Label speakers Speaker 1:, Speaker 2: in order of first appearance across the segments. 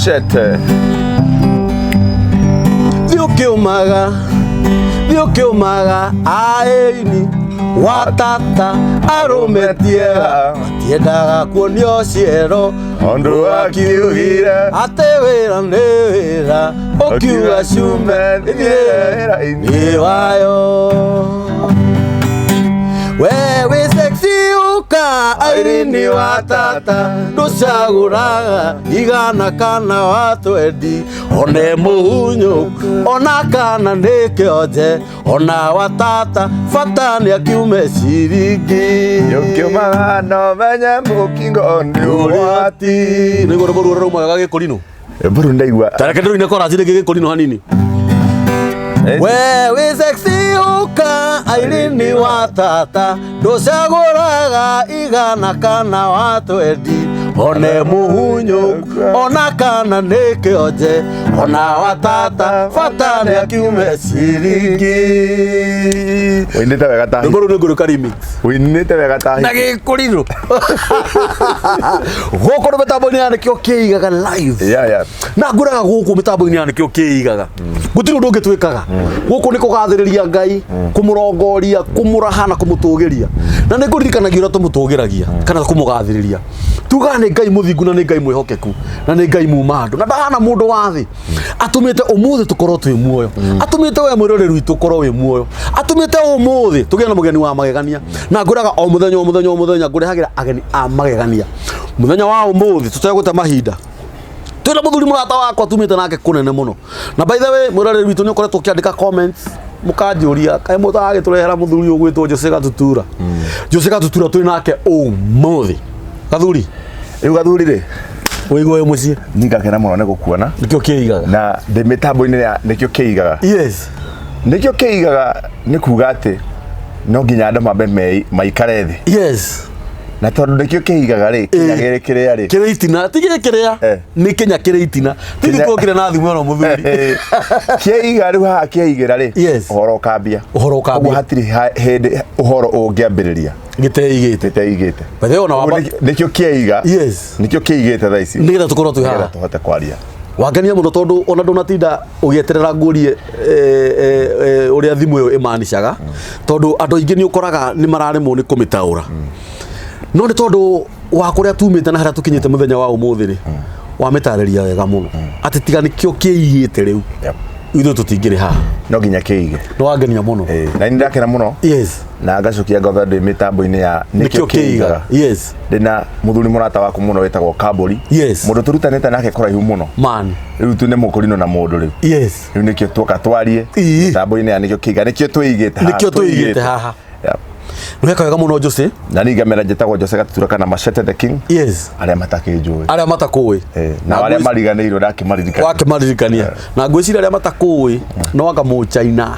Speaker 1: Machete.
Speaker 2: Thiĩ ũkĩũmaga, thiĩ ũkĩũmaga, aĩini wa tata arũme tiega matiendaga kuonio ciero.
Speaker 1: Ũndũ akiugire
Speaker 2: atĩ wĩra nĩ wĩra, ũkiuga cume
Speaker 1: wĩra-inĩ.
Speaker 2: Nĩ wayo. We wĩ sexy ũka Airini wa tata, ndũcagũraga igana kana wa twendi, one mũhunyũ ona kana nĩ kĩonje, ona wa tata bata nĩ akiume ciringi.
Speaker 1: Ũkĩũmaga no menye mũkingo nĩ ũgwati.
Speaker 2: Nĩguo rwĩmbo ruo rũraumaga gĩkũrinũ.
Speaker 1: Mburu ndaigua.
Speaker 2: Tareke ndũrine koraci rĩngĩ gĩkũrinũ hanini. We wĩ sexy ũka Airini wa tata, ndũcagũraga igana kana wa twendi, one mũhunyũ ona kana nĩ kĩonje, ona wa tata bata nĩ akiume ciringi.
Speaker 1: Ũinĩte wega ta
Speaker 2: Rwĩmbo rũu nĩ ngũrũka remix
Speaker 1: Ũinĩte wega ta
Speaker 2: na gĩkũrinũ gũkũ nĩ mĩtambo-inĩ ya nĩkĩo kĩigaga live.
Speaker 1: Yeah.
Speaker 2: Na ngũraga gũkũ mĩtambo-inĩ ya nĩkĩo kĩigaga gũtirĩ ũndũ ũngĩ twĩkaga gũkũ nĩ kũgathĩrĩria Ngai, kũmũrongoria, kũmũraha na kũmũtũgĩria. Na nĩ ngũririkanagia ũrĩa tũmũtũgĩragia kana kũmũgathĩrĩria. Tugaga nĩ Ngai mũthingu na nĩ Ngai mwĩhokeku na nĩ Ngai muma andũ na ndahana mũndũ wa thĩ. Atũmĩte ũmũthĩ tũkorwo twĩ muoyo, atũmĩte we mwĩroreri witũ ũkorwo wĩ muoyo, atũmĩte ũmũthĩ tũgĩe na mũgeni wa magegania. Na ngũraga o mũthenya o mũthenya o mũthenya ngũrehagĩra ageni a magegania. Mũthenya wa ũmũthĩ tũtegũte mahinda twĩna mũthuri mũrata wakwa tumĩte nake kũnene mũno. Na by the way, mwĩroreri witũ, nĩ ũkoretwo ũkĩandĩka comments mũkanjũria kaĩ mũtagagĩtũrehera mũthuri ũgwĩtwo Jose Gatutura. Jose Gatutura twĩ nake ũmũthĩ. Gathuri.
Speaker 1: Rĩu gathuri rĩ,
Speaker 2: wĩigua wĩ mũciĩ?
Speaker 1: Ningakena mũno nĩ gũkuona.
Speaker 2: Nĩkĩo kĩigaga.
Speaker 1: Na ndĩ mĩtambo-inĩ ya nĩkĩo kĩigaga. Nĩkĩo kĩigaga nĩ kuga atĩ no nginya andũ mambe maikare thĩ. Na tondũ nĩkĩo kĩigaga rĩ, kinya gĩrĩ kĩrĩa rĩ.
Speaker 2: Kĩrĩ itina ti gĩkĩ kĩrĩa. Nĩ kinya kĩrĩ itina ti tuokire na thimũ ĩno mũthuri.
Speaker 1: Kĩiga rĩu haha kĩigĩra rĩ, ũhoro ũkambia.
Speaker 2: Ũhoro ũkambia.
Speaker 1: Ũguo hatirĩ hĩndĩ ũhoro ũngĩambĩrĩria
Speaker 2: gĩteigĩte.
Speaker 1: Gĩteigĩte.
Speaker 2: By the way, ona
Speaker 1: Ũguo
Speaker 2: wamba
Speaker 1: nĩkĩo kĩiga. Nĩkĩo kĩigĩte thaa ici.
Speaker 2: Nĩgetha tũkorwo twĩ
Speaker 1: Nĩgetha
Speaker 2: haha.
Speaker 1: tũhote kwaria.
Speaker 2: Wangenia mũno tondũ ona ndũnatinda ũgĩeterera ngurie ũrĩa thimũ ĩyo ĩmanicaga, tondũ andũ aingĩ nĩ ũkoraga nĩ mararemwo nĩ kũmĩtaũra. No nĩ tondũ wa kũrĩa tumĩte na harĩa tũkinyĩte mũthenya wa ũmũthĩ rĩ, wamĩtarĩria wega mũno atĩ tiga nĩkĩo kĩigĩte rĩu ithuĩ tũtingĩrĩ haha.
Speaker 1: No nginya kĩige.
Speaker 2: Nĩ wangenia mũno.
Speaker 1: Na nĩ ndakena mũno. Na ngacokia ngatho ndĩ mĩtambo-inĩ ya
Speaker 2: nĩkĩo kĩigaga.
Speaker 1: Ndĩna mũthuri mũrata waku mũno wĩtagwo Kambũri. Mũndũ tũrutanĩte nake kũraihu mũno.
Speaker 2: Man.
Speaker 1: Rĩu tu nĩ mũkũrinũ na mũndũ rĩu. Rĩu nĩkĩo tuoka twarie mĩtambo-inĩ ya nĩkĩo kĩigaga, nĩkĩo twĩigĩte haha.
Speaker 2: Nĩkĩo twĩigĩte haha. Nĩweka wega mũno Jose.
Speaker 1: Na niĩ ngamera njĩtagwo Jose Gatutura kana Machete the King. Arĩa matakĩnjũĩ.
Speaker 2: Arĩa matakũĩ.
Speaker 1: Na arĩa mariganĩirwo ndakĩmaririkania.
Speaker 2: Wakĩmaririkania. Na ngwĩciria arĩa matakũĩ no anga mũchaina.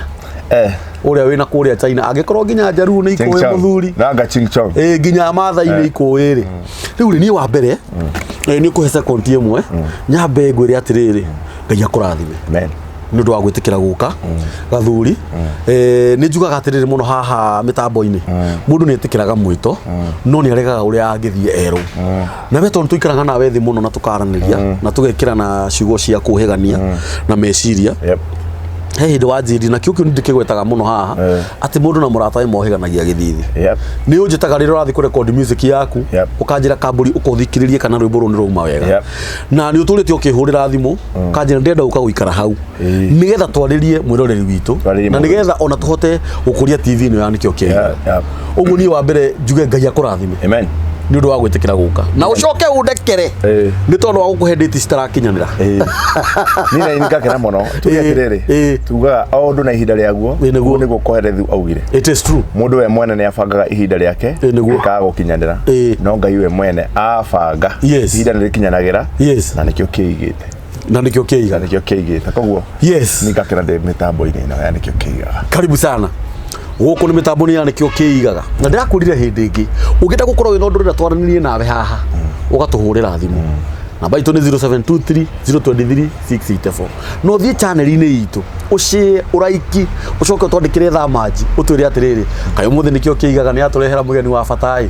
Speaker 2: Ũrĩa wĩna kũrĩa China angĩkorwo nginya Njaruo nĩ
Speaker 1: Ching
Speaker 2: ikũĩ
Speaker 1: chong.
Speaker 2: mũthuri.
Speaker 1: Nanga ching chong.
Speaker 2: Nginya Maathai nĩ ikũĩ rĩ. Rĩu rĩ niĩ wa mbere nĩ ũkũhe second ĩmwe nyambe ngwĩre atĩrĩrĩ, Ngai akũrathime.
Speaker 1: Amen.
Speaker 2: Nĩ ũndũ wa gwĩtĩkĩra gũka gathuri. Nĩ njugaga atĩrĩrĩ mũno haha mĩtambo-inĩ, mũndũ nĩ etĩkĩraga mwĩto no nĩ aregaga ũrĩa angĩthiĩ erwo. Na we tondũ tũikaraga nawe thĩ mũno na tũkaranĩria na tũgekĩrana ciugo cia kũhĩgania na meciria, he hĩndĩ wanjĩrire na kĩo kĩu ndĩkĩgwetaga mũno haha atĩ mũndũ na mũratawe mohĩganagia gĩthithi. Nĩ ũnjĩtaga rĩrĩa ũrathiĩ kũrekondi music yaku, ũkanjĩra Kambũri ũkothikĩrĩrie kana rwĩmbo rũu nĩ rwauma wega. Na nĩ ũtũrĩte ũkĩhũrĩra thimũ kanjĩra ndĩrenda gũka gũikara hau nĩgetha twarĩrie mwĩroreri witũ
Speaker 1: Twarĩrie
Speaker 2: na
Speaker 1: mwĩroreri.
Speaker 2: nĩgetha ona tũhote gũkũria TV ĩno ya nĩkĩo kĩega. Ũguo niĩ wa mbere njuge Ngai akũrathime.
Speaker 1: Amen.
Speaker 2: Nĩ ũndũ wa gwĩtĩkĩra gũka na ũcoke ũndekere nĩ tondũ wa gũkũhe date citarakinyanĩra.
Speaker 1: Niĩ na ningakena mũno. Tuge atĩrĩrĩ, tugaga o ũndũ na ihinda rĩaguo.
Speaker 2: Nĩguo.
Speaker 1: Ũguo nĩguo Kohelethu augire.
Speaker 2: It is true.
Speaker 1: Mũndũ we mwene nĩ abangaga ihinda rĩake rĩkaga gũkinyanĩra. No Ngai we mwene abanga ihinda nĩ rĩkinyanagĩra. Na nĩkĩo kĩigĩte.
Speaker 2: Na nĩkĩo kĩigaga.
Speaker 1: Na nĩkĩo kĩigĩte. Koguo ningakena ndĩ mĩtambo-inĩ ĩno ya nĩkĩo kĩigaga.
Speaker 2: Karibu sana. Gũkũ nĩ mĩtambo-inĩ ya nĩkĩo kĩigaga. Na ndĩrakwĩrire hĩndĩ ĩngĩ ũngĩenda gũkorwo wĩna ũndũ ũrenda twaranĩrie nawe haha, ũgatũhũrĩra thimũ. Namba itũ nĩ 0723 023 684. Na ũthiĩ channel-inĩ itũ ũshare, ũraiki, ũcoke ũtwandĩkĩre thaa manji ũtwĩre atĩrĩrĩ, kaĩ ũmũthĩ nĩkĩo kĩigaga nĩ atũrehera mũgeni wa bata ĩ.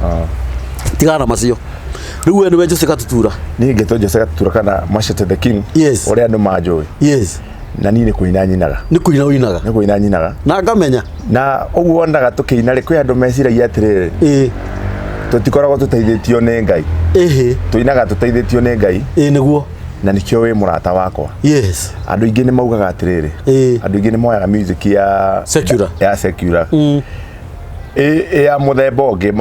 Speaker 2: Tigana na macio. Rĩu we nĩwe Jose Gatutura?
Speaker 1: Niĩ ngĩtwo Jose Gatutura kana Machete the King.
Speaker 2: Yes.
Speaker 1: Ũrĩa andũ manjũĩ.
Speaker 2: Yes.
Speaker 1: Na niĩ nĩ kũina nyinaga.
Speaker 2: Nĩ kũina ũinaga?
Speaker 1: Nĩ kũina nyinaga.
Speaker 2: Na ngamenya.
Speaker 1: Na ũguo wonaga tũkĩina rĩ, kwĩ andũ meciragia atĩrĩrĩ,
Speaker 2: Ĩĩ.
Speaker 1: tũtikoragwo tũteithĩtio nĩ Ngai.
Speaker 2: Ĩhĩ.
Speaker 1: Tũinaga tũteithĩtio nĩ Ngai.
Speaker 2: Ĩĩ nĩguo.
Speaker 1: Na nĩkĩo wĩ mũrata wakwa.
Speaker 2: Yes.
Speaker 1: Andũ aingĩ nĩ maugaga atĩrĩrĩ,
Speaker 2: Ĩĩ.
Speaker 1: andũ aingĩ nĩ moyaga music ya
Speaker 2: Secular.
Speaker 1: Ya secular. Ĩ ya mũthemba ũngĩ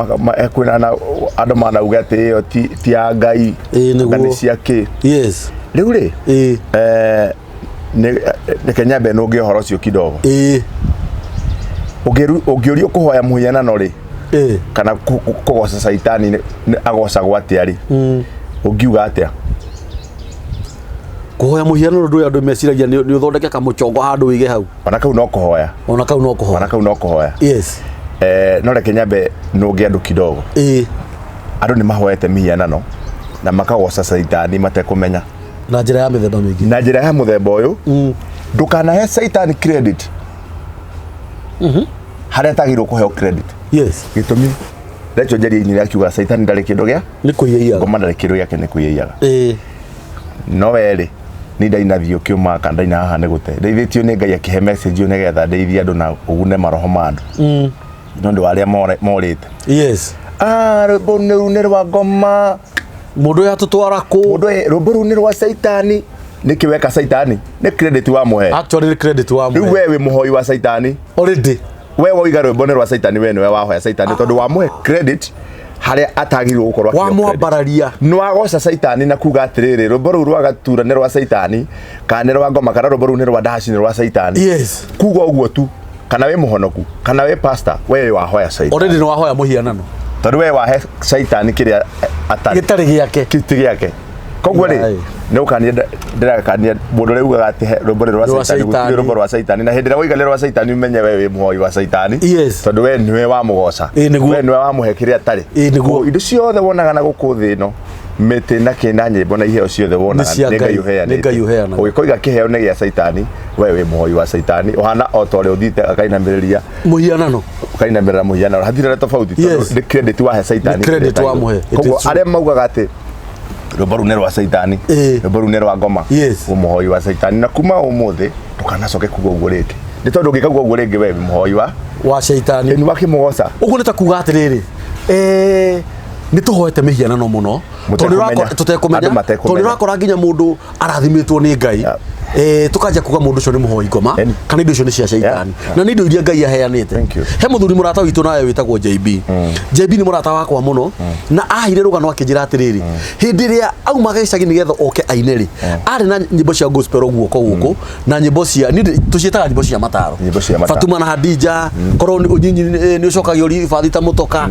Speaker 1: kwĩna na andũ manauga atĩ ĩyo ti ya Ngai.
Speaker 2: Ĩĩ, nĩguo.
Speaker 1: Anga nĩ cia kĩ.
Speaker 2: Yes.
Speaker 1: Rĩu rĩ,
Speaker 2: Ĩĩ.
Speaker 1: Reke nyambe nũnge ũhoro ũcio kidogo.
Speaker 2: Ĩĩ.
Speaker 1: Ũngĩũrio kũhoya mũhianano rĩ,
Speaker 2: Ĩĩ.
Speaker 1: kana kũgoca caitani agocagwo atĩa rĩ? Ũngiuga atĩa?
Speaker 2: Kũhoya mũhianano ndũĩ andũ meciragia nĩ ũthondeke kamũchongo handũ wĩige hau.
Speaker 1: Ona kau no kũhoya.
Speaker 2: Ona kau no kũhoya.
Speaker 1: Ona kau no kũhoya.
Speaker 2: Yes.
Speaker 1: No reke nyambe nũnge andũ kidogo.
Speaker 2: Ĩĩ.
Speaker 1: Andũ nĩ mahoete mĩhianano na makagoca caitani matekũmenya.
Speaker 2: Na njĩra ya mĩthemba mĩingĩ.
Speaker 1: Na njĩra ya mũthemba ũyũ, ndũkanahe caitani credit. Harĩa atagĩrĩirwo kũheo credit.
Speaker 2: Yes.
Speaker 1: Gĩtũmi, Rachel Njeri ainire akiuga caitani ndarĩ kĩndũ gĩa
Speaker 2: Nĩ kũiyaiyaga.
Speaker 1: Ngoma ndarĩ kĩndũ gĩake nĩ kũiyaiyaga.
Speaker 2: Ĩĩ.
Speaker 1: No we rĩ, ni ndaina thiũ kĩũma kana ndaina haha nĩ gũte. Ndeithĩtio nĩ Ngai akĩhe message ĩyo nĩgetha ndeithie andũ na ũgune maroho ma andũ. Nĩ ũndũ wa arĩa morĩte.
Speaker 2: Yes.
Speaker 1: Rwĩmbo rũu nĩ rwa ngoma.
Speaker 2: Mũndũ ũyũ atũtwara kũ?
Speaker 1: Mũndũ ũyũ, rwĩmbo rũu nĩ rwa caitani. Nĩkĩ weka caitani? Nĩ credit wamũhe.
Speaker 2: Actually nĩ credit wamũhe.
Speaker 1: Rĩu we wĩ mũhoi wa caitani.
Speaker 2: Already.
Speaker 1: We woiga rwĩmbo nĩ rwa caitani, we nĩwe wahoya caitani tondũ wamũhe credit harĩa atagĩrĩirwo gũkorwo akĩheo credit.
Speaker 2: Wamwambararia.
Speaker 1: Nĩ wagoca caitani na kuga atĩrĩrĩ, rwĩmbo rũu rwa Gatura nĩ rwa caitani, kana nĩ rwa ngoma, kana rwĩmbo rũu nĩ rwa Dash nĩ rwa caitani.
Speaker 2: Yes.
Speaker 1: Kuga ũguo tu, kana wĩ mũhonoku, kana wĩ pastor, we wahoya caitani.
Speaker 2: Already nĩ wahoya mũhianano.
Speaker 1: Tondũ we wahe caitani kĩrĩa atarĩ.
Speaker 2: Gĩtarĩ gĩake.
Speaker 1: Gĩtarĩ gĩake. Koguo rĩ,
Speaker 2: Aye.
Speaker 1: nĩ ũkania ndĩrakania mũndũ ũrĩa ugaga atĩ he rwĩmbo nĩ rwa
Speaker 2: Rwa
Speaker 1: caitani, gũtirĩ
Speaker 2: caitani.
Speaker 1: rwĩmbo rwa caitani. Na hĩndĩ ĩrĩa woiga nĩ rwa caitani, ũmenye we wĩ mũhoi wa caitani.
Speaker 2: Yes.
Speaker 1: Tondũ we nĩwe wamũgoca.
Speaker 2: Ĩĩ, nĩguo.
Speaker 1: We nĩwe wamũhe kĩrĩa atarĩ.
Speaker 2: Ĩĩ, nĩguo.
Speaker 1: Koguo indo ciothe wonaga na gũkũ thĩ ĩno, mĩtĩ na kĩ na nyĩmbo na iheo ciothe wonaga
Speaker 2: Nĩ cia
Speaker 1: nĩ Ngai
Speaker 2: Ngai,
Speaker 1: ũheanĩte.
Speaker 2: nĩ Ngai ũheanaga.
Speaker 1: Ũgĩkoiga kĩheo nĩ gĩa caitani, we wĩ mũhoi wa caitani. Ũhana o ta ũrĩa ũthiĩte akainamĩrĩria.
Speaker 2: Mũhianano.
Speaker 1: Ũkainamĩrĩra mũhianano. Hatirĩ na tofauti, tondũ
Speaker 2: Yes.
Speaker 1: nĩ credit wahe caitani.
Speaker 2: Nĩ credit wamũhe. It
Speaker 1: Koguo
Speaker 2: is true.
Speaker 1: arĩa maugaga atĩ rwĩmbo rũu nĩ rwa caitani,
Speaker 2: Ĩĩ.
Speaker 1: rwĩmbo rũu nĩ rwa ngoma,
Speaker 2: Yes.
Speaker 1: wĩ mũhoi wa caitani. Na kuma ũmũthĩ ndũkanacoke kuga ũguo rĩngĩ, nĩ tondũ ũngĩka kuga ũguo rĩngĩ we wĩ mũhoi wa
Speaker 2: wa caitani.
Speaker 1: Ĩni wakĩmũgoca.
Speaker 2: Ũguo nĩ ta kuga atĩrĩrĩ, nĩ tũhoete mĩhianano mũno. Tondũ
Speaker 1: Mũtekũmenya.
Speaker 2: tũtekũmenya.
Speaker 1: Andũ matekũmenya.
Speaker 2: Tondũ ũrakora nginya mũndũ arathimĩtwo nĩ Ngai.
Speaker 1: Yeah.
Speaker 2: Tũkanjia kuga mũndũ ũcio nĩ mũhoi ngoma,
Speaker 1: Eni.
Speaker 2: kana indo icio nĩ cia caitani.
Speaker 1: Yeah.
Speaker 2: Na nĩ indo iria Ngai aheanĩte.
Speaker 1: Thank you.
Speaker 2: He mũthuri mũrata witũ nawe wĩtagwo JB. JB nĩ mũrata wakwa mũno. Na aheire rũgano akĩnjĩra atĩrĩrĩ, hĩndĩ ĩrĩa aumaga gĩcagi nĩgetha oke aine rĩ, arĩ na nyĩmbo cia gospel guoko gũkũ, na nyĩmbo cia, niĩ tũciĩtaga nyĩmbo cia mataro.
Speaker 1: Nyĩmbo cia mataro.
Speaker 2: Fatuma na Hadija, korwo nĩ ũnyinyi nĩ ũcokagio ribathi ta mũtoka.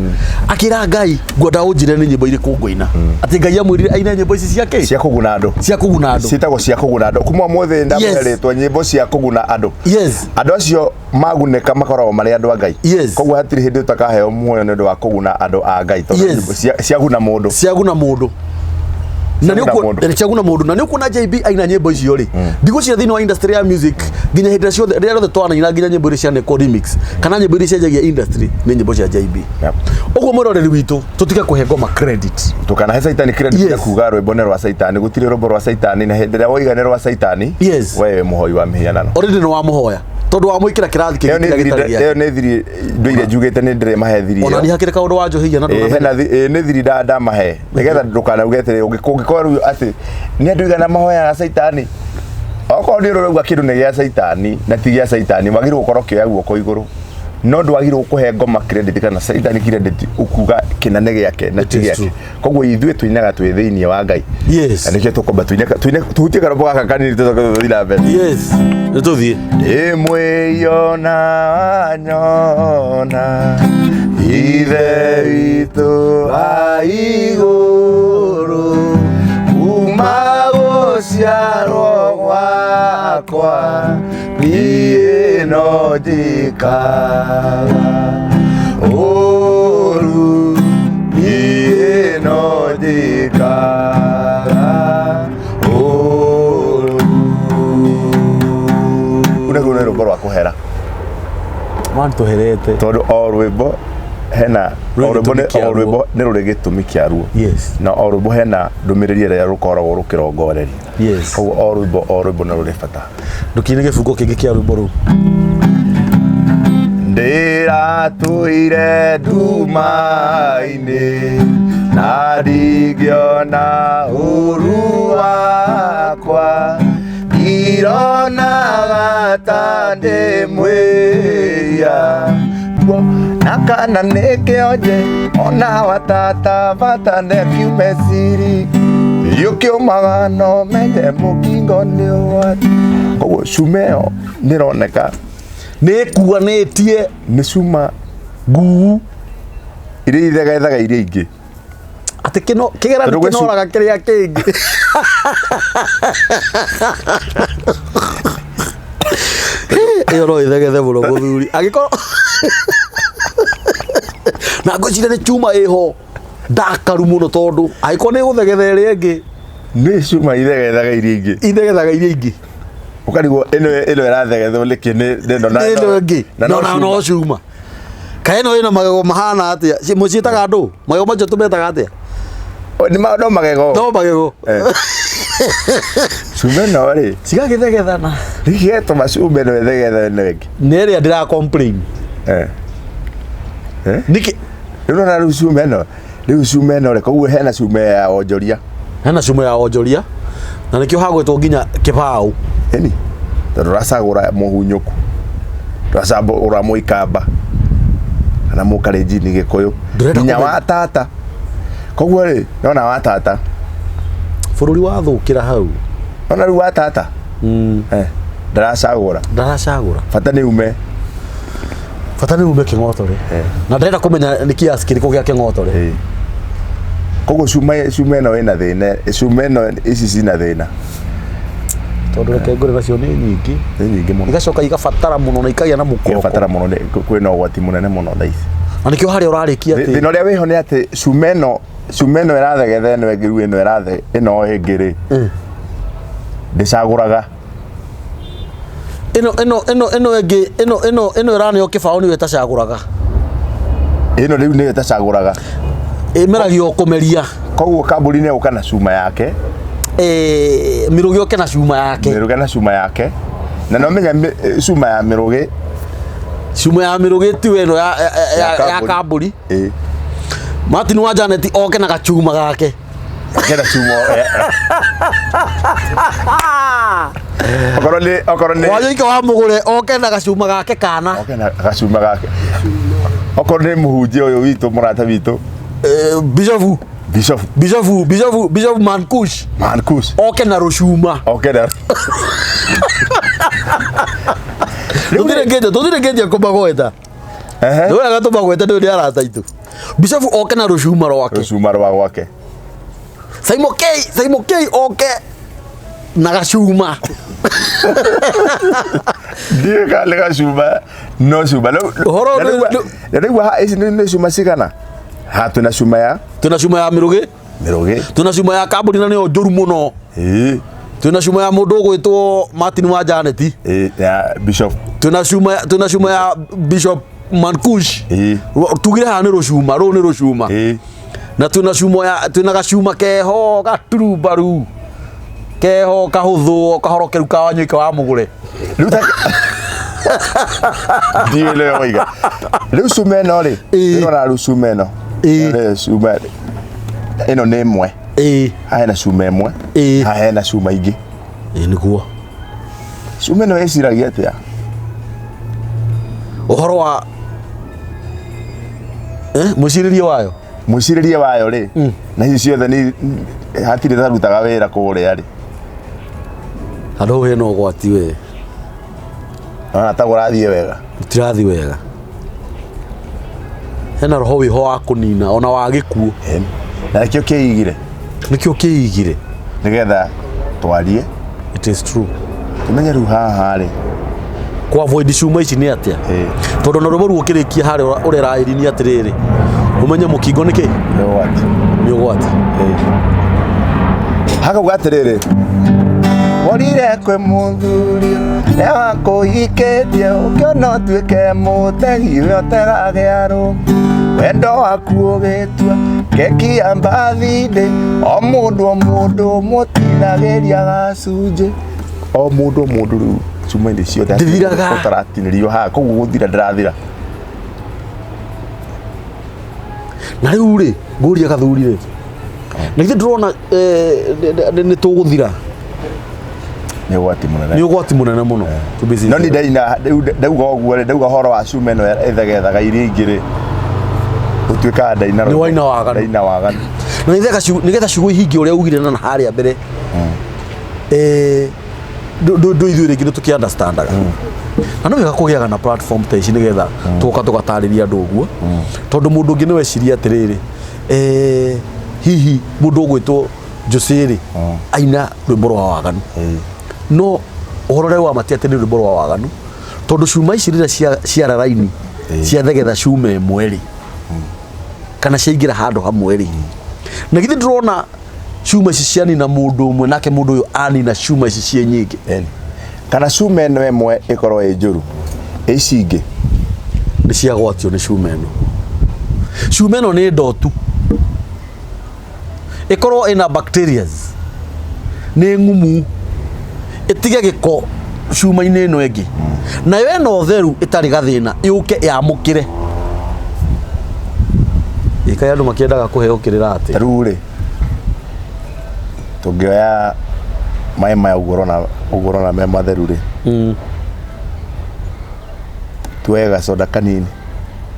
Speaker 2: Akĩra Ngai, ngwenda ũnjĩre nĩ nyĩmbo irĩkũ ngũina. Atĩ Ngai amwĩrire aine nyĩmbo ici cia kĩ?
Speaker 1: Cia kũguna andũ.
Speaker 2: Cia kũguna andũ.
Speaker 1: Ciĩtagwo cia kũguna andũ. Kuma ũmũthĩ ndamũhe
Speaker 2: Yes.
Speaker 1: rĩtwa nyĩmbo cia kũguna andũ.
Speaker 2: Yes.
Speaker 1: Andũ acio magunĩka makoragwo marĩ andũ a Ngai.
Speaker 2: Yes.
Speaker 1: Koguo hatirĩ hĩndĩ ũtakaheo muoyo nĩ ũndũ wa kũguna andũ a Ngai, tondũ
Speaker 2: Yes.
Speaker 1: nyĩmbo ciaguna mũndũ.
Speaker 2: Ciaguna mũndũ. Na
Speaker 1: Ciaguna mũndũ.
Speaker 2: ciaguna mũndũ. Na nĩ ũkuona JB aina nyĩmbo icio rĩ, ndigũciria thĩinĩ wa industry ya music, nginya hĩndĩ ĩrĩa ciothe, rĩrĩa rĩothe twanaina nginya nyĩmbo iria cianekwo remix, kana nyĩmbo iria cianjagia industry, nĩ nyĩmbo cia JB.
Speaker 1: Yep.
Speaker 2: Ũguo mwĩroreri witũ, tũtige kũhe ngoma credit.
Speaker 1: Ndũkanahe caitani credit
Speaker 2: Yes.
Speaker 1: ya kuga rwĩmbo nĩ rwa caitani, gũtirĩ rwĩmbo rwa caitani, na hĩndĩ ĩrĩa woiga nĩ rwa caitani,
Speaker 2: Yes.
Speaker 1: we wĩ mũhoi wa mĩhianano.
Speaker 2: Already nĩ wamũhoya. Tondũ wamwĩkĩra kĩrathi kĩngĩ
Speaker 1: Ĩyo nĩ
Speaker 2: kĩrĩa
Speaker 1: thiri
Speaker 2: gĩtarĩ gĩake.
Speaker 1: ĩyo nĩ thiri ndũire njugĩte nĩ ndĩrĩ mahe thiri
Speaker 2: Ona
Speaker 1: ĩyo.
Speaker 2: niĩ hakĩrĩ kaũndũ wanjoheirie na
Speaker 1: Ĩĩ,
Speaker 2: ndũnamenya.
Speaker 1: hena ĩĩ, nĩ thiri ndamahe. Nĩgetha ndũkanauge atĩrĩ, ũngĩkorwo rĩu atĩ nĩ andũ igana mahoyaga caitani. Okorwo nĩ ũrauga kĩndũ nĩ gĩa caitani na ti gĩa caitani, wagĩrĩirwo gũkorwo ũkĩoya guoko igũrũ. No ndwagĩrĩirwo kũhe ngoma credit kana caitani credit ũkuga kĩna nĩ gĩake na
Speaker 2: It
Speaker 1: ti
Speaker 2: is
Speaker 1: gĩake.
Speaker 2: true.
Speaker 1: Koguo ithuĩ tũinaga twĩ thĩinĩ wa Ngai.
Speaker 2: Yes.
Speaker 1: Na nĩkĩo tũkwamba tũhutie karũmbo gaka kanini tũcoke tũthiĩ na mbere.
Speaker 2: Yes. Nĩ tũthiĩ.
Speaker 1: Ĩmwe yona nyona Ithe witũ wa igũrũ, kuma gũciarwo gwakwa niĩ no njĩkaga ũru, niĩ no njĩkaga ũru. Rũu nĩguo nĩ rwĩmbo rwa kũhera.
Speaker 2: Mantũherete.
Speaker 1: Tondũ o rwĩmbo Hena
Speaker 2: Rwĩ
Speaker 1: o rwĩmbo
Speaker 2: gĩtũmi
Speaker 1: o
Speaker 2: kĩaruo.
Speaker 1: rwĩmbo nĩ rũrĩ gĩtũmi kĩaruo. Na o rwĩmbo hena ndũmĩrĩri ĩrĩa rũkoragwo rũkĩrongoreria. Koguo o rwĩmbo nĩ rũrĩ bata.
Speaker 2: Ndũkine gĩbungo kĩngĩ kĩa rwĩmbo rũu.
Speaker 1: Ndĩratũire nduma-inĩ na ndingĩona ũru wakwa, ndironaga ta ndĩ mwĩhia na kana nĩ kĩonje ona watata bata nĩkiume siri yũkĩũmaga no menye mũkingo nĩ ũgwati. Koguo cuma ĩyo nĩroneka
Speaker 2: Nĩ ĩkuanĩtie
Speaker 1: nĩ cuma
Speaker 2: nguu
Speaker 1: iria ithegethaga iria ingĩ.
Speaker 2: Atĩ kĩno kĩgera nĩ
Speaker 1: Tondũ gwĩ
Speaker 2: kĩnoraga kĩrĩa kĩngĩ. Ĩyo no ĩthegethe mũno mũthuri angĩkorwo na ngwĩciria nĩ chuma ĩho ndakaru mũno, tondũ angĩkorwo nĩ ĩgũthegetha ĩrĩa ĩngĩ.
Speaker 1: Nĩ cuma ithegethaga iria ingĩ.
Speaker 2: Ithegethaga iria ingĩ.
Speaker 1: Ũkarigwo ĩno ĩrathegethwo nĩkĩ nĩ ĩno na
Speaker 2: ĩno ĩngĩ
Speaker 1: na
Speaker 2: no na no cuma kaĩ ĩno ĩna magego mahana atĩa? Mũciĩtaga andũ magego macio tũmetaga atĩa?
Speaker 1: No magego.
Speaker 2: No magego.
Speaker 1: Eh. Cuma ĩno rĩ
Speaker 2: cigagĩthegethana.
Speaker 1: Nĩkĩ cuma ĩno ĩthegetha ĩno ĩngĩ?
Speaker 2: Nĩ ĩrĩa ndĩra complain.
Speaker 1: Eh. Eh?
Speaker 2: Nĩkĩ?
Speaker 1: Rĩu nona rĩu cuma ĩno rĩ, koguo hena cuma ya onjoria.
Speaker 2: Hena cuma ya onjoria na nĩkĩo hagwĩtwo nginya kĩbaũ.
Speaker 1: Ĩni tondũ ũracagũra mũhunyũku, ũracagũra mũikamba kana mũkalenjini, gĩkũyũ
Speaker 2: Ndũrenda
Speaker 1: nginya
Speaker 2: kũmenya.
Speaker 1: wa tata. Koguo rĩ, nona wa tata
Speaker 2: Bũrũri wathũkĩra hau.
Speaker 1: Nona rĩu wa tata, eh, ndaracagũra.
Speaker 2: Ndaracagũra.
Speaker 1: Bata nĩ ume.
Speaker 2: Bata nĩ ume kĩng'otore.
Speaker 1: Eh.
Speaker 2: Na ndĩrenda kũmenya nĩ kiasi kĩrĩkũ gĩa kĩng'otore.
Speaker 1: Ĩĩ. Koguo cuma ĩno ĩna thĩna, cuma ĩno ici cina thĩna.
Speaker 2: Tondũ reke ngũre nacio nĩ nyingĩ.
Speaker 1: Nĩ nyingĩ mũno.
Speaker 2: Igacoka igabatara mũno na ikagĩa na mũkoroko.
Speaker 1: Igabatara mũno, kwĩna ũgwati mũnene mũno thaa ici.
Speaker 2: Na nĩkĩo harĩa ũrarĩkia atĩ
Speaker 1: Thĩna ũrĩa wĩho nĩ atĩ cuma ĩno ĩrathegetha ĩno ĩngĩ, rĩu ĩno ĩrathe ĩno ĩngĩ rĩ, ndĩcagũraga.
Speaker 2: Ĩno ĩngĩ ĩno ĩraneo kĩbaũ nĩyo ĩtacagũraga.
Speaker 1: Ĩno rĩu nĩyo ĩtacagũraga.
Speaker 2: Ĩmeragio kũmeria.
Speaker 1: Koguo kambuni nĩ gũka na cuma yake.
Speaker 2: Mĩrũgĩ oke na cuma yake.
Speaker 1: Mĩrũgĩ na cuma yake, na no menya cuma ya mĩrũgĩ.
Speaker 2: Cuma ya mĩrũgĩ tiwe ĩno ya kambuni.
Speaker 1: Ĩĩ.
Speaker 2: Martin wa Janet oke na gacuma gake.
Speaker 1: Kena cuma, okorwo nĩ
Speaker 2: Wanyoike wa mũgũre oke na gacuma gake kana
Speaker 1: oke na gacuma gake, okorwo nĩ mũhunjia ũyũ witũ, mũrata witũ.
Speaker 2: Bishop.
Speaker 1: Bishop.
Speaker 2: Bishop Mankush.
Speaker 1: Mankus.
Speaker 2: Oke na rũcuma.
Speaker 1: Oke na
Speaker 2: Tũtirĩ ngĩnje kũmagweta. Nĩ wega tũmagwete nĩ arata aitũ. Bishop oke na rũcuma rwake.
Speaker 1: Rũcuma rwa gwake.
Speaker 2: Simon K oke na gacuma.
Speaker 1: Ndiũĩ kana nĩ gacuma, no cuma.
Speaker 2: Ũhoro
Speaker 1: Na rĩu ici nĩ cuma cigana ha? Twĩna cuma ya
Speaker 2: Twĩna cuma ya mĩrũgĩ.
Speaker 1: Mĩrũgĩ.
Speaker 2: Twĩna cuma ya kambuni na nĩyo njũru mũno. Twĩna cuma ya mũndũ ũgwĩtwo Martin wa Janet.
Speaker 1: Ĩĩ, ya Bishop.
Speaker 2: Twĩna cuma ya Bishop Mankush. Tugire haha nĩ rũcuma rũu, nĩ rũcuma. Na twĩna gacuma keho gaturumbaru keho kahũthũ kahorokeru ka Wanyoike wa mũgũre.
Speaker 1: Rĩu ta ndiũĩ nĩwe waiga rĩu cuma ĩno rĩ, ĩrona rĩu cuma ĩno. Rĩ, cuma ĩno nĩ ĩmwe. Haha hena cuma ĩmwe. Haha hena cuma ingĩ.
Speaker 2: Ĩĩ, nĩguo.
Speaker 1: Cuma ĩno ĩciragia atĩa?
Speaker 2: Ũhoro wa mwĩcirĩrie wayo.
Speaker 1: Mwĩcirĩrie wayo rĩ, na ici ciothe nĩ hatirĩ tarutaga wĩra kũrĩa rĩ.
Speaker 2: Handũ hau hena ũgwati we.
Speaker 1: Ona ta kũrathiĩ wega.
Speaker 2: Gũtirathiĩ wega, hena roho wĩho wa kũnina ona wa gĩkuũ.
Speaker 1: Ĩĩ. Na nĩkĩo kĩigire.
Speaker 2: Nĩkĩo kĩigire.
Speaker 1: Nĩgetha twarie.
Speaker 2: It is true.
Speaker 1: Tũmenye rĩu haha rĩ
Speaker 2: Ku avoid cuma ici nĩ atĩa? Tondũ na rwĩmbo ruo ũkĩrĩkia harĩa ũrera ĩrini atĩrĩrĩ, ũmenye mũkingo nĩ kĩ.
Speaker 1: Nĩ ũgwati.
Speaker 2: Nĩ ũgwati.
Speaker 1: Hakauga atĩrĩrĩ, worire kwĩ mũthuri nĩwakũhikĩtie, ũkĩona ũtuĩke mũtegi we ũtegagĩa arũme. Wendo waku ũgĩtua keki ya mbathindĩ. O mũndũ o mũndũ mũtinagĩria gacunjĩ. O mũndũ o mũndũ rĩu cuma-inĩ ciothe
Speaker 2: Ndĩthiraga.
Speaker 1: Ũtaratinĩrio haha koguo gũthira ndĩrathira.
Speaker 2: Na rĩu rĩ ngũria gathuri rĩ na githĩ ndũrona nĩ tũgũthira?
Speaker 1: Nĩ ũgwati mũnene.
Speaker 2: Nĩ ũgwati mũnene mũno to be
Speaker 1: No
Speaker 2: sincere.
Speaker 1: ni ndaina rĩu ndauga ũguo rĩ, ndauga ũhoro wa cuma ĩno ĩthegethaga iria ingĩ rĩ, gũtuĩkaga ndaina
Speaker 2: Nĩ waina waganu.
Speaker 1: Ndaina waganu.
Speaker 2: Na nĩgetha ciugo ihingie ũrĩa ugire na harĩa mbere, ndũ ithuĩ rĩngĩ nĩ tũkĩ understandaga na no wega kũgĩaga na platform ta ici nĩgetha tũgoka tũgatarĩria andũ ũguo, tondũ mũndũ ũngĩ nĩ weciria atĩrĩrĩ, hihi mũndũ ũgwĩtwo Jose rĩ aina rwĩmbo rwa waganu, no ũhoro ũrĩa wa mati atĩ nĩ rwĩmbo rwa waganu, tondũ cuma ici rĩrĩa ciara raini ciathegetha cuma ĩmwe rĩ kana ciaingĩra handũ hamwe rĩ, na githĩ ndũrona cuma ici cianina mũndũ ũmwe, nake mũndũ ũyũ anina cuma ici ciĩ nyingĩ.
Speaker 1: Kana cuma ĩno ĩmwe ĩkorwo ĩ njũru, ici ingĩ
Speaker 2: nĩ ciagwatio nĩ cuma ĩno. Cuma ĩno nĩ ndotu, ĩkorwo ĩna bacterias, nĩ ng'umu, ĩtige gĩko cuma-inĩ ĩno ĩngĩ, nayo ĩno theru ĩtarĩ gathĩna yũke yamũkĩre. Ĩkaĩ andũ makĩendaga kũheo kĩrĩra atĩ
Speaker 1: Rĩu rĩ tũngĩoya maĩ maya ũguo ũrona, ũguo ũrona me matheru rĩ, tuoye gacoda kanini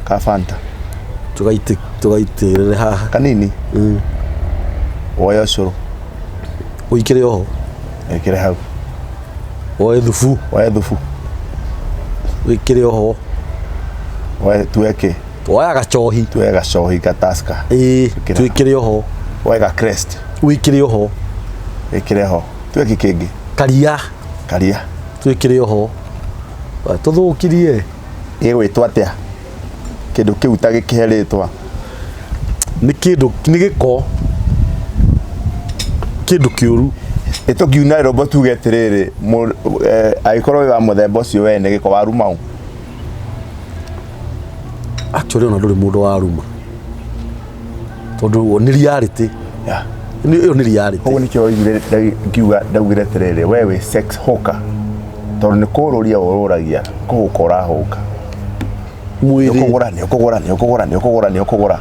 Speaker 1: ka Fanta.
Speaker 2: Tũgaitĩrĩre haha.
Speaker 1: Kanini. Woye ũcũrũ.
Speaker 2: Ũikĩre oho.
Speaker 1: Ĩkĩre hau.
Speaker 2: Woe thubu.
Speaker 1: Woye thubu.
Speaker 2: Wĩkĩre oho.
Speaker 1: Woye tuoye kĩ?
Speaker 2: Woya gacohi.
Speaker 1: Tuoye gacohi ga Tusker.
Speaker 2: Ĩĩ, twĩkĩre oho.
Speaker 1: Woye ga Crest.
Speaker 2: Wĩkĩre oho.
Speaker 1: Wĩkĩre ho. Tuoye kĩ kĩngĩ?
Speaker 2: Karia.
Speaker 1: Karia.
Speaker 2: Twĩkĩre oho. Tũthũkirie.
Speaker 1: Gĩgwĩtwo atĩa? Kĩndũ kĩu ta gĩkĩhe rĩtwa.
Speaker 2: Nĩ kĩndũ, nĩ gĩko. Kĩndũ kĩũru.
Speaker 1: Ĩtũkiuna rũmbo tuge atĩrĩrĩ, angĩkorwo wĩ wa mũthemba ũcio we nĩ gĩko waruma ũ?
Speaker 2: Actually ona ndũrĩ mũndũ waruma. Tondũ nĩ reality.
Speaker 1: Yeah.
Speaker 2: Ĩyo nĩ reality.
Speaker 1: Koguo nĩkĩo oigire, ngiuga ndaugire atĩrĩrĩ, we wĩ sex hooker. Tondũ nĩ kũrũria ũrũragia, kũhũka ũrahũka.
Speaker 2: Mwĩrĩ.
Speaker 1: Nĩ ũkũgũra, nĩ ũkũgũra, nĩ ũkũgũra, nĩ ũkũgũra, nĩ ũkũgũra.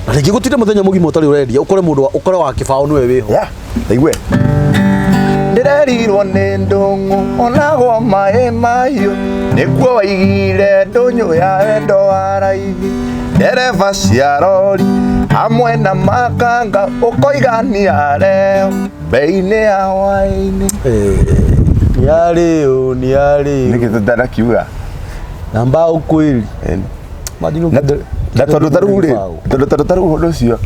Speaker 2: Na rĩngĩ gũtirĩ mũthenya mũgima ũtarĩ ũrendia, ũkore mũndũ ũkore wa kĩbaũ nĩwe wĩho.
Speaker 1: Yeah, taigue. Ndĩrerirwo nĩ ndũng'ũ onagwo maĩ mahiũ, nĩkuo waigire ndũnyũ ya wendo wa raithi. Ndereba cia rori hamwe na makanga ũkoiga nĩ areo bei-inĩ ya hwaĩ-inĩ.
Speaker 2: Nĩ arĩũ, nĩ arĩũ.
Speaker 1: Nĩkĩ tũtanakiuga?
Speaker 2: Na mbao kweli.
Speaker 1: Na tondũ ta rĩu rĩ, tondũ ta rĩu ũndũ ũcio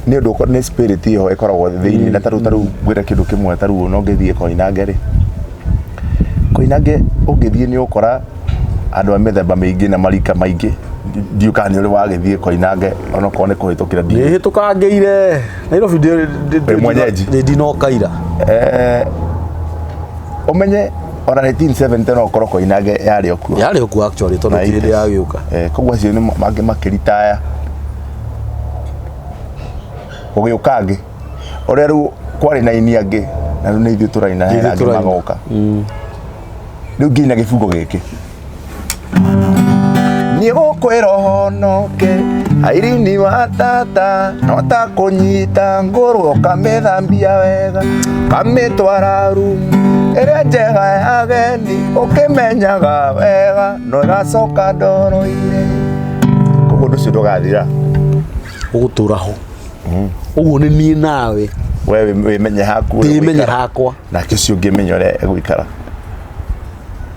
Speaker 1: nĩ ũndũ nĩ spirit ĩyo ĩkoragwo thĩinĩ, na ta rĩu ngwĩre kĩndũ kĩmwe, ta rĩu no ngĩthiĩ Koinange rĩ, Koinange ũngĩthiĩ nĩ ũkora andũ a mĩthemba mĩingĩ na marika maingĩ. Ndiũĩ kana nĩ ũrĩ wagĩthiĩ Koinange onokorwo nĩ kũhĩtũkĩra
Speaker 2: ndiũĩ. Nĩhĩtũkangĩire Nairobi
Speaker 1: Wĩ mwenyeji?
Speaker 2: ndĩ ndinokaira.
Speaker 1: Ũmenye ona 1970 no ũkorwo Koinange yarĩ o kuo.
Speaker 2: Yarĩ o kuo actually, tondũ ti hĩndĩ yagĩũka.
Speaker 1: Koguo acio nĩ mangĩ makĩritaya. Gũgĩũka angĩ. Ũrĩa rĩu kwarĩ na aini angĩ, na rĩu nĩ ithuĩ tũraina, hena angĩ magoka. Rĩu nginya gĩbungo gĩkĩ. Niĩ gũkwĩra ũhonoke, Airini wa tata, no ta kũnyita ngũrwe ũkamĩthambia wega, ũkamĩtwara rumu ĩrĩa njega ya ageni, ũkĩmenyaga wega no ĩgacoka ndoro-inĩ. Koguo ũndũ ũcio ndũgathira.
Speaker 2: Ũgũtũra ho. Ũguo nĩ niĩ nawe.
Speaker 1: We wĩmenye haku ũrĩa
Speaker 2: Ndĩmenye
Speaker 1: ũgũikara.
Speaker 2: hakwa.
Speaker 1: Nake ũcio ũngĩ menye ũrĩa egũikara.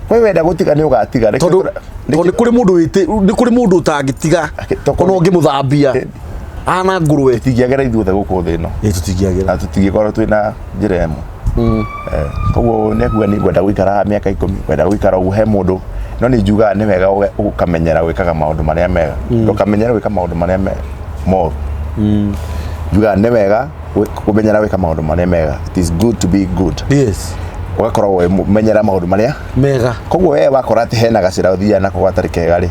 Speaker 1: We wenda gũtiga nĩ ũgatiga.
Speaker 2: Tondũ nĩ kũrĩ mũndũ wĩtĩ, nĩ kũrĩ mũndũ ũtangĩtiga. Ona ũngĩmũthambia. Ana ngũrwe.
Speaker 1: Tũtingĩagĩra ithuothe gũkũ thĩ ĩno.
Speaker 2: Ĩ, tũtingĩagĩra.
Speaker 1: Na tũtingĩkorwo twĩna njĩra ĩmwe. Koguo nĩ akuga nĩ ngwenda gũikara haha mĩaka 10, ngwenda gũikara ũguo he mũndũ. No nĩ njugaga nĩ wega ũkamenyera gwĩkaga maũndũ marĩa mega. Ndũkamenyere gwĩka maũndũ marĩa moru. Njugaga nĩ wega kũmenyera gwĩka maũndũ marĩa mega. It is good to be good.
Speaker 2: Yes.
Speaker 1: Ũgakorwo wĩmenyera maũndũ marĩa
Speaker 2: mega.
Speaker 1: Koguo we wakora atĩ hena gacĩra ũthiaga nako gatarĩ kega rĩ,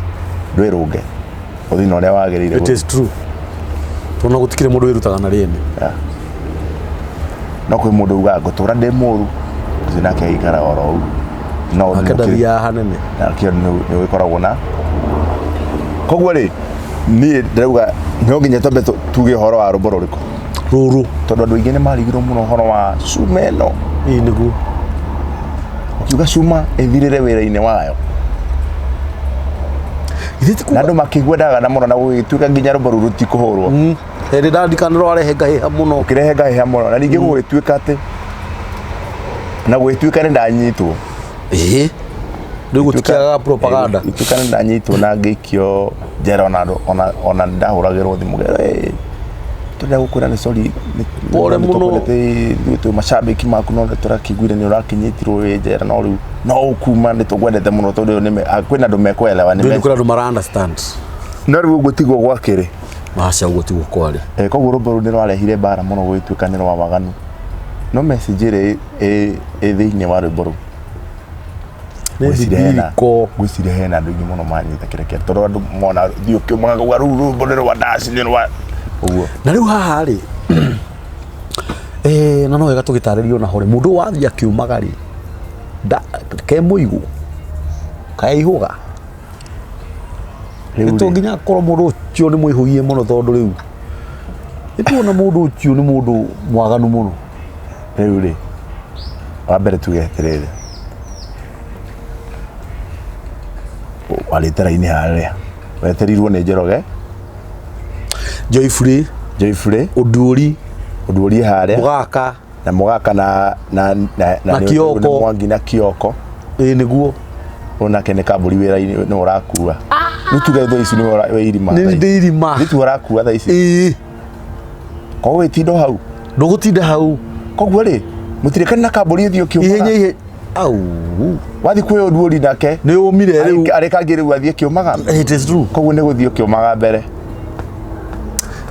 Speaker 1: ndwĩrũnge. Ũthiĩ na ũrĩa wagĩrĩire.
Speaker 2: It is true, tondũ gũtikĩrĩ mũndũ wĩrutaga na rĩene.
Speaker 1: Yeah. No kwĩ mũndũ ugaga ngũtũra ndĩ mũru, ũcio nake aikara oro ũguo, no
Speaker 2: nake ndathiaga hanene.
Speaker 1: Nakĩo nĩ ũgĩkoragwo na koguo rĩ, niĩ ndĩrauga no nginya twambe tuge ũhoro wa rũmbo rũrĩkũ.
Speaker 2: Rũrũ.
Speaker 1: Tondũ andũ aingĩ nĩ marigirwo mũno ũhoro wa cuma ĩno.
Speaker 2: Ĩĩ nĩguo.
Speaker 1: Ũkiuga cuma ĩthirĩre wĩra-inĩ wayo.
Speaker 2: Githĩ ti
Speaker 1: Na
Speaker 2: kuga
Speaker 1: andũ makĩigua ndagana mũno na gũgĩtuĩka nginya rũmbo rũu rũtikũhũrwo.
Speaker 2: Hĩndĩ ndandikanĩrwo warehe ngahĩha mũno.
Speaker 1: Ũkĩrehe ngahĩha mũno, na ningĩ gũgĩtuĩka atĩ na gũgĩtuĩka nĩ ndanyitwo.
Speaker 2: Ĩĩ, rĩu gũtikĩagaga propaganda.
Speaker 1: Ituĩka nĩ ndanyitwo na ngĩikio njera, ona andũ- ona ndahũragĩrwo thimũ ngĩrwo, "Ĩ, tũrenda gũkwĩra nĩ sorry,
Speaker 2: Pole
Speaker 1: nĩ
Speaker 2: mũno."
Speaker 1: tũkwendete, ithuĩ twĩ macambĩki maku, no nĩ tũrakĩiguire nĩ ũrakĩnyitirwo wĩ njera, no rĩu no ũkuma, nĩ tũkwendete mũno tondũ kwĩna andũ mekũelewa nĩ
Speaker 2: rĩu nĩ kũrĩ andũ mara understand.
Speaker 1: No rĩu ũguo tiguo gwakĩrĩ.
Speaker 2: Aca, ũguo tiguo kwarĩ.
Speaker 1: Koguo rũmbo rũu nĩ rwarehire mbara mũno, gũgĩtuĩka nĩ rwa waganu, no message ĩrĩa ĩ thĩinĩ wa rwĩmbo rũu
Speaker 2: nĩ bibiliko.
Speaker 1: Ngwĩciria hena andũ aingĩ mũno manyita kĩrĩa kĩa, tondũ andũ mona thiĩ ũkĩũmaga kauga rũu rwĩmbo nĩ rwa ndaci, nĩ rwa ũguo.
Speaker 2: Na rĩu haha rĩ, na no wega tũgĩtarĩrio naho rĩ, mũndũ wathiĩ akiumaga rĩ, ke mũigũ kaihũga.
Speaker 1: Rĩu
Speaker 2: nĩ to
Speaker 1: rĩ,
Speaker 2: nginya akorwo mũndũ ũcio nĩ mũihũgie mũno, tondũ rĩu nĩtuona mũndũ ũcio nĩ mũndũ mwaganu mũno.
Speaker 1: Rĩu rĩ, wa mbere tuge atĩrĩrĩ, warĩte raini harĩa weterirwo nĩ Njoroge.
Speaker 2: Joyfrey.
Speaker 1: Joyfrey.
Speaker 2: Ũnduũri.
Speaker 1: Ũnduũrie harĩa.
Speaker 2: Mũgaka.
Speaker 1: Na Mũgaka na
Speaker 2: Na Kioko.
Speaker 1: Nĩ Mwangi na Kioko.
Speaker 2: Ĩĩ nĩguo.
Speaker 1: Ũyũ nake nĩ kambũri wĩra-inĩ nĩ ũrakua. Rĩu tuge thaa ici nĩwe wĩ irima.
Speaker 2: Nĩ
Speaker 1: thaa ici.
Speaker 2: ndĩ irima.
Speaker 1: Nĩ tu ũrakua thaa ici.
Speaker 2: Ĩĩ.
Speaker 1: Koguo wĩtinda hau.
Speaker 2: Ndũgũtinda hau.
Speaker 1: Koguo rĩ, mũtirĩkani na kambũri ũthiĩ ũkĩũmaga.
Speaker 2: Ihenya ihe au.
Speaker 1: Wathiĩ kwĩ Ũnduũri nake.
Speaker 2: Nĩ ũmire rĩu.
Speaker 1: Arĩkangi rĩu athiĩ kĩũmaga.
Speaker 2: It is true.
Speaker 1: Koguo nĩ gũthiĩ ũkĩũmaga mbere.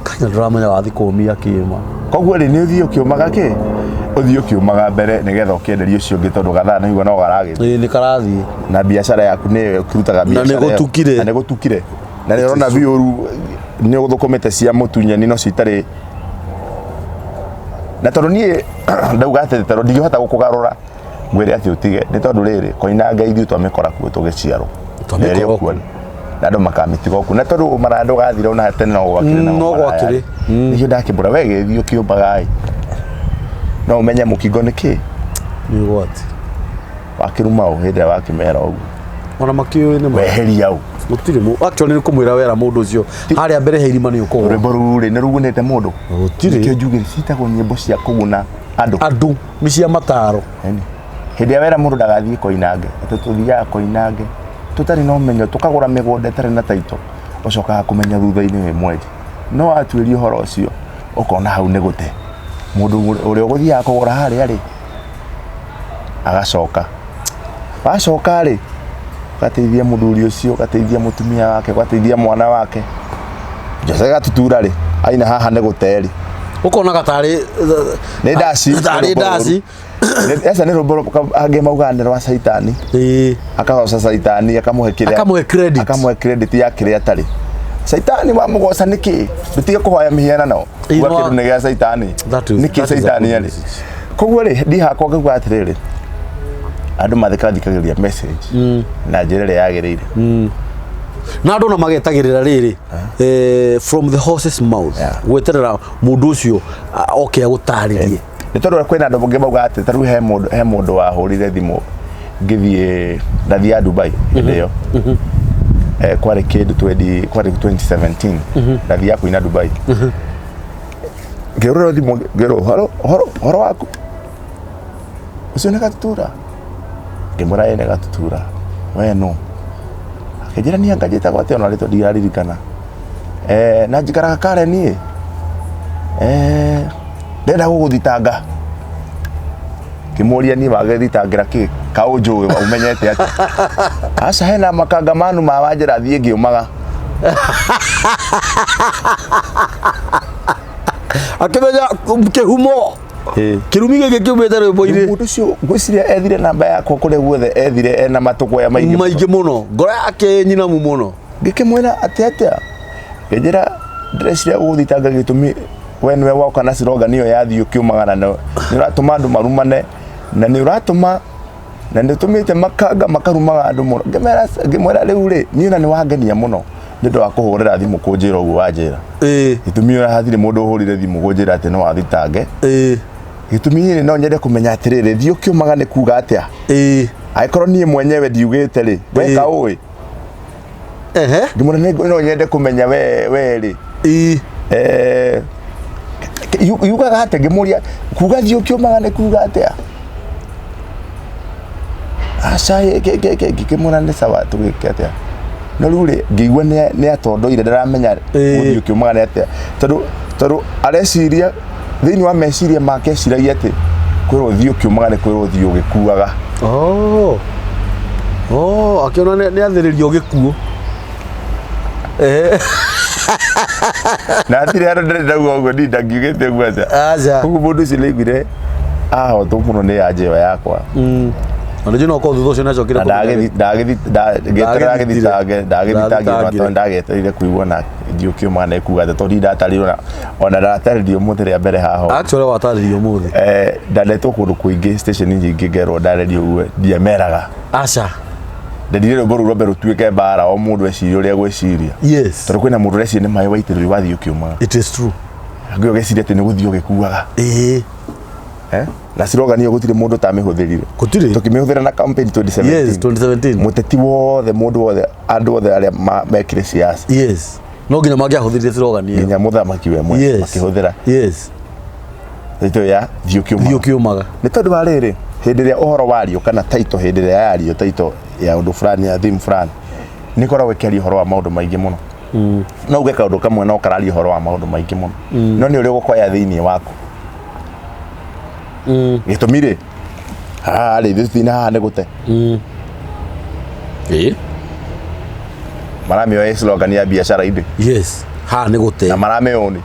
Speaker 2: Kanya ndũramenya wathiĩ kũmia kĩma.
Speaker 1: Koguo rĩ, nĩ ũthiĩ ũkĩũmaga kĩ? Ũthiĩ ũkĩũmaga mbere nĩgetha ũkĩenderia ũcio ũngĩ, tondũ gathaa nĩ no garagĩthiĩ.
Speaker 2: Ĩĩ nĩ karathiĩ.
Speaker 1: Na biacara yaku nĩyo ĩkĩrutaga
Speaker 2: Na
Speaker 1: biacara
Speaker 2: nĩ
Speaker 1: ĩyo.
Speaker 2: gũtukire.
Speaker 1: Na nĩ gũtukire. Na nĩ ũrona biũ ũru nĩ ũthũkũmĩte cia mũtu nyeni no citarĩ. Na tondũ niĩ ndauga atĩ tondũ ndingĩhota gũkũgarũra ngwĩre atĩ ũtige, nĩ tondũ rĩrĩ, koinanga ithuĩ twamĩkora kuo tũgĩciarwo.
Speaker 2: Twamĩkora
Speaker 1: Na ĩrĩ o kuo. Na andũ makamĩtiga okuo. Na tondũ maraya ndũgathira ona tene no gwakĩrĩ na
Speaker 2: No
Speaker 1: maraya.
Speaker 2: gwakĩrĩ.
Speaker 1: Nĩkĩo ndakĩmbũra we gĩthiĩ ũkĩũmbaga ĩ. No ũmenye mũkingo nĩ kĩ?
Speaker 2: Nĩ ũgwati.
Speaker 1: Wakĩruma ũ hĩndĩ ĩrĩa wakĩmera ũguo?
Speaker 2: Ona makĩũĩ nĩ ma.
Speaker 1: Weheria ũ.
Speaker 2: Gũtirĩ mũ actually nĩ kũmwĩra wera mũndũ ũcio harĩa mbere he irima nĩ ũkũgwa.
Speaker 1: Rwĩmbo rũu rĩ, nĩ rũgunĩte mũndũ?
Speaker 2: Gũtirĩ.
Speaker 1: Nĩkĩo njugire ciĩtagwo nyĩmbo cia kũguna andũ.
Speaker 2: Andũ nĩ cia mataro.
Speaker 1: Ĩni. Hĩndĩ ĩrĩa wera mũndũ ndagathiĩ koinange, atĩ tũthiaga koinange tũtarĩ na ũmenyo, tũkagũra mĩgũnda ĩtarĩ na taito, ũcokaga kũmenya thutha-inĩ wĩ mwenje. No watuĩria ũhoro ũcio ũkona hau nĩ gũte. Mũndũ ũrĩa ũgũthiaga kũgũra harĩa rĩ, agacoka. Wacoka rĩ, ũgateithia mũthuri ũcio, ũgateithia mũtumia wake, ũgateithia mwana wake. Jose Gatutura rĩ, aina haha nĩ gũte rĩ.
Speaker 2: Ũkona gatarĩ
Speaker 1: Nĩ ndaci.
Speaker 2: Tarĩ ndaci.
Speaker 1: Aca nĩ rwĩmbo angĩ maugaga nĩ rwa caitani.
Speaker 2: Ĩĩ.
Speaker 1: Akagoca caitani, akamũhe kĩrĩa.
Speaker 2: Akamũhe credit.
Speaker 1: Akamũhe credit ya kĩrĩa atarĩ. Caitani wamũgoca nĩkĩ? Ndũtige kũhoya mĩhianano.
Speaker 2: Ĩĩ,
Speaker 1: Uga
Speaker 2: no-
Speaker 1: kĩndũ nĩ gĩa caitani. Nĩkĩ
Speaker 2: That is a
Speaker 1: caitani
Speaker 2: good
Speaker 1: arĩ?
Speaker 2: message.
Speaker 1: Koguo rĩ, ndiĩ hakwa ngauga atĩrĩrĩ, andũ mathikathikagĩrĩria message na njĩra ĩrĩa yagĩrĩire.
Speaker 2: Na andũ ona magetagĩrĩra rĩrĩ, from the horse's mouth. Gweterera mũndũ ũcio oke agũtarĩrie.
Speaker 1: Nĩ tondũ kwĩna andũ angĩ maugaga atĩ ta rĩu he mũndũ wahũrire thimũ ngĩthiĩ ndathiaga Dubai hĩndĩ ĩyo. Kwarĩ kĩndũ 20 kwarĩ 2017 ndathiaga kũina Dubai. Ngĩhũrĩrwo thimũ ngĩrwo horo horo horo waku ũcio nĩ Gatutura. Ngĩmwĩra ĩ nĩ Gatutura. We nũ? Akĩnjĩra niĩ anga njĩtagwo atĩa, ona rĩtwa ndiraririkana. Na njikaraga Karen ĩ. Ndĩrenda gũgũthitanga. Ngĩmũria niĩ wagĩthitangĩra kĩ? Kaũnjũĩ ũmenyete atĩa? Aca, hena makangamanu ma wanjĩra thiĩ ngĩũmaga.
Speaker 2: Akĩmenya kĩhumo. Kĩrumi gĩkĩ kiumĩte rwĩmbo-inĩ.
Speaker 1: Mũndũ ũcio ngwĩciria ethire namba yakwa kũrĩa guothe ethire, ena matũkũya maingĩ.
Speaker 2: Maingĩ mũno, ngoro yake nyinamu mũno.
Speaker 1: Ngĩkĩmwĩra atĩ atĩa? Ngĩnjĩra ndĩreciria gũgũthitanga gĩtũmi we nĩwe woka na slogan ĩyo ya thiĩ ũkĩũmaga na nĩ ũratũma andũ marumane na nĩ ũratũma na nĩ ũtũmĩte makanga makarumaga andũ mũno. Ngĩmera ngĩmwĩra rĩu rĩ niĩ ona nĩ wangenia mũno nĩ ũndũ wa kũhũrĩra thimũ kũnjĩra ũguo wanjĩra. Gĩtũmi ona hatirĩ mũndũ ũhũrire thimũ kũnjĩra atĩ no athitange. Gĩtũmi rĩ no nyende kũmenya atĩrĩrĩ thiĩ ũkĩũmaga nĩ kuga atĩa? Angĩkorwo niĩ mwenyewe ndiugĩte rĩ we kaũĩ?
Speaker 2: Ehe.
Speaker 1: Ngĩmwĩra nĩ no nyende kũmenya we we rĩ yugaga atĩa ngĩmũria kuga thiĩ ũkĩũmaga nĩ kuga atĩa? Aca ngĩkĩmwĩra nĩ sawa tũgĩke atĩa no rĩu rĩ ngĩigua nĩ atondoire ndaramenya gũthiĩ ũkĩũmaga nĩ atĩa tondũ tondũ areciria thĩinĩ wa meciria make eciragia atĩ kwĩrwo thiĩ ũkĩũmaga nĩ kwĩrwo thiĩ ũgĩkuaga.
Speaker 2: Oh. Oh, akĩona nĩ athĩrĩrio gĩkuũ.
Speaker 1: Na hatirĩ handũ ndĩrĩ ndauga ũguo niĩ ndangiugĩte ũguo atĩa.
Speaker 2: Aca.
Speaker 1: Koguo mũndũ ũcio nĩaiguire ahotwo mũno nĩ anja ĩyo yakwa.
Speaker 2: Na nĩnjũĩ no korwo thutha ũcio nĩacokire
Speaker 1: Na ndagĩthitange ndagĩthitangire tondũ ndagĩetereire kũigua na thiĩ ũkĩũmaga nĩ kuga atĩa tondũ niĩ ndatarĩirio ona ndatarĩirio ũmũthĩ rĩa mbere haha.
Speaker 2: Actually watarĩirio ũmũthĩ.
Speaker 1: Ndandetwo kũndũ kũingĩ station nyingĩ ngerwo ndarĩrio ũguo ndiameraga.
Speaker 2: Aca.
Speaker 1: Ndendire rwĩmbo rũu rwambe rũtuĩke mbara o mũndũ ecirie ũrĩa egwĩciria.
Speaker 2: Yes.
Speaker 1: Tondũ kwĩna mũndũ ũreciria nĩ maĩ waitĩrĩrio wathiĩ ũkĩũmaga.
Speaker 2: It is true.
Speaker 1: Angĩ ũgeciria atĩ nĩ gũthiĩ ũgĩkuaga.
Speaker 2: Ĩĩ.
Speaker 1: Eh? Na slogan ĩyo gũtirĩ mũndũ ũtamĩhũthĩrire.
Speaker 2: Gũtirĩ.
Speaker 1: Tũkĩmĩhũthĩra na campaign 2017.
Speaker 2: Yes, 2017.
Speaker 1: Mũteti wothe mũndũ wothe andũ othe arĩa mekire siasa.
Speaker 2: Yes. No nginya mangĩahũthĩrire slogan ĩyo.
Speaker 1: Nginya mũthamaki we mwene
Speaker 2: Yes.
Speaker 1: makĩhũthĩra.
Speaker 2: Yes.
Speaker 1: Ĩto ya thiĩ ũkĩũmaga.
Speaker 2: Thiĩ ũkĩũmaga.
Speaker 1: Nĩ tondũ wa rĩrĩ hĩndĩ ĩrĩa ũhoro wario kana title hĩndĩ ĩrĩa yario title ya ũndũ fulani ya theme fulani nĩ ĩkoragwo ĩkĩaria ũhoro wa maũndũ maingĩ mũno. No uge kaũndũ kamwe no kararia ũhoro wa maũndũ maingĩ mũno. No nĩ ũrĩa ũgũkoya thĩinĩ waku. Gĩtũmi rĩ haha rĩ ithuĩ tũtina haha nĩ gũte.
Speaker 2: Ĩĩ.
Speaker 1: Maramĩoya slogan ya biacara indĩ.
Speaker 2: Yes. Haha nĩ gũte.
Speaker 1: Na maramĩũni.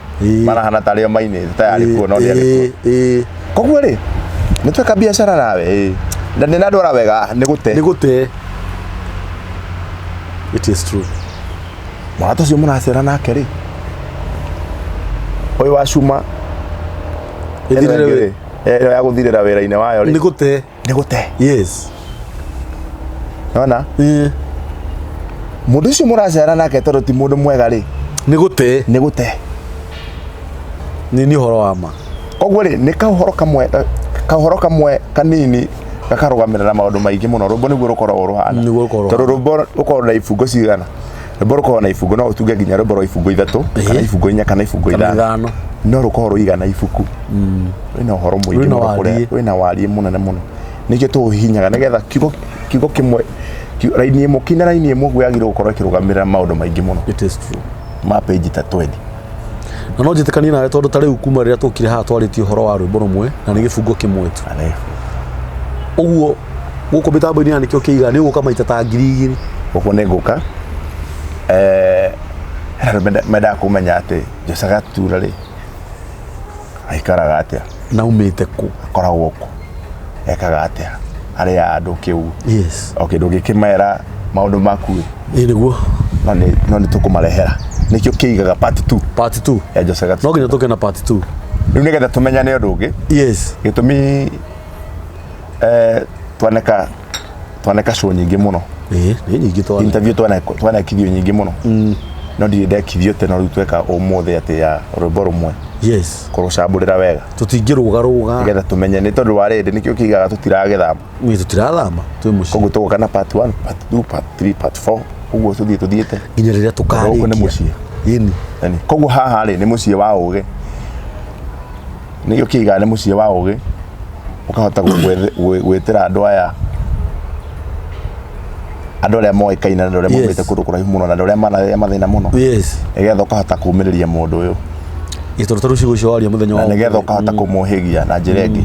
Speaker 1: Marahana tarĩ o mainĩ ta yarĩ kuo no ndĩarĩ kuo.
Speaker 2: Ĩĩ.
Speaker 1: Koguo rĩ nĩ tweka biacara nawe ĩĩ na nĩ ndwara wega nĩ gũte.
Speaker 2: Nĩ gũte. It is true.
Speaker 1: Mũrata ũcio mũracera nake rĩ ũyũ wa cuma
Speaker 2: Ĩthirĩre
Speaker 1: ĩno ya gũthirĩra wĩra-inĩ wayo rĩ
Speaker 2: nĩ gũte.
Speaker 1: Nĩ gũte.
Speaker 2: Yes.
Speaker 1: Nona mũndũ ũcio mũracera nake tondũ ti mũndũ mwega rĩ
Speaker 2: Nĩ gũte.
Speaker 1: Nĩ gũte.
Speaker 2: Nĩ ũhoro wa ma.
Speaker 1: Koguo rĩ nĩ kaũhoro kamwe kanini gakarũgamĩrĩra maũndũ maingĩ mũno. Rwĩmbo nĩguo rũkoragwo rũhana.
Speaker 2: Nĩguo rũkoragwo
Speaker 1: Tondũ rwĩmbo rũkoragwo na ibungo cigana? Rwĩmbo rũkoragwo na ibungo no ũtunge nginya rwĩmbo rwa ibungo ithatũ kana ibungo inya kana ibungo
Speaker 2: Kana
Speaker 1: ithano.
Speaker 2: ithano.
Speaker 1: No rũkoragwo rũigana ibuku. Rwĩna ũhoro mũingĩ
Speaker 2: Rwĩna
Speaker 1: mũno kũrĩa
Speaker 2: wariĩ.
Speaker 1: rwĩna wariĩ mũnene mũno. Nĩkĩo tũũhihinyaga nĩgetha kiugo kiugo kĩmwe raini ĩmwe kinya raini ĩmwe ũguo yagĩrĩirwo gũkorwo ĩkĩrũgamĩrĩra maũndũ maingĩ mũno.
Speaker 2: It is true.
Speaker 1: Ma page ta 20.
Speaker 2: Na no njĩtĩkanie nawe tondũ ta rĩu kuma rĩrĩa tũkire haha twarĩtie ũhoro wa rwĩmbo rũmwe na nĩ gĩbungo kĩmwe tu. Ũguo gũkũ mĩtambo-inĩ ya nĩkĩo kĩiga nĩ ũgũka maita ta 2000.
Speaker 1: Gũkũ nĩ ngũka. Hena andũ mendaga kũmenya atĩ Jose Gatura rĩ aikaraga atĩa?
Speaker 2: Na umĩte kũ?
Speaker 1: Akoragwo kũ? Ekaga atĩa? Arĩa andũ kĩu.
Speaker 2: Yes.
Speaker 1: Okay, ndũngĩkĩmera maũndũ maku.
Speaker 2: Ĩĩ nĩguo.
Speaker 1: No nĩ tũkũmarehera. Nĩkĩo kĩigaga part 2.
Speaker 2: Part 2.
Speaker 1: Ya Jose Gatura.
Speaker 2: No nginya tũke na part 2.
Speaker 1: Rĩu nĩgetha tũmenyane ũndũ ũngĩ.
Speaker 2: Yes.
Speaker 1: Gĩtũmi twaneka show nyingĩ mũno.
Speaker 2: Ĩĩ, nĩ nyingĩ twaneka.
Speaker 1: Interview twanekithio nyingĩ mũno. No ndirĩ ndekithio teno rĩu tweka ũmũthĩ atĩ ya rwĩmbo rũmwe.
Speaker 2: Yes.
Speaker 1: Kũrũcambũrĩra wega.
Speaker 2: Tũtingĩrũgarũga.
Speaker 1: Nĩgetha tũmenye nĩ tondũ wa rĩrĩ nĩkĩo kĩigaga tũtiragĩthama.
Speaker 2: Ĩĩ, tũtirathama twĩ mũciĩ.
Speaker 1: Koguo tũgũka na part 1, part 2, part 3, part 4. Ũguo tũthiĩ tũthiĩte.
Speaker 2: Nginya rĩrĩa tũkarĩkia.
Speaker 1: Gũkũ nĩ mũciĩ.
Speaker 2: Ĩni.
Speaker 1: Ĩni. Koguo haha rĩ nĩ mũciĩ wa ũgĩ. Nĩkĩo kĩigaga nĩ mũciĩ wa ũgĩ. Ũkahota gwĩtĩra andũ aya andũ arĩa moĩkaine na andũ arĩa maumĩte kũndũ kũraihu mũno na andũ arĩa manarĩa mathĩna mũno.
Speaker 2: Yes.
Speaker 1: Nĩgetha ũkahota kũũmĩrĩria mũndũ ũyũ.
Speaker 2: Ĩ, tondũ ta rĩu ciugo icio waria mũthenya wa
Speaker 1: Na nĩgetha
Speaker 2: ũmũthĩ.
Speaker 1: ũkahota kũmũhĩgia na njĩra ĩngĩ.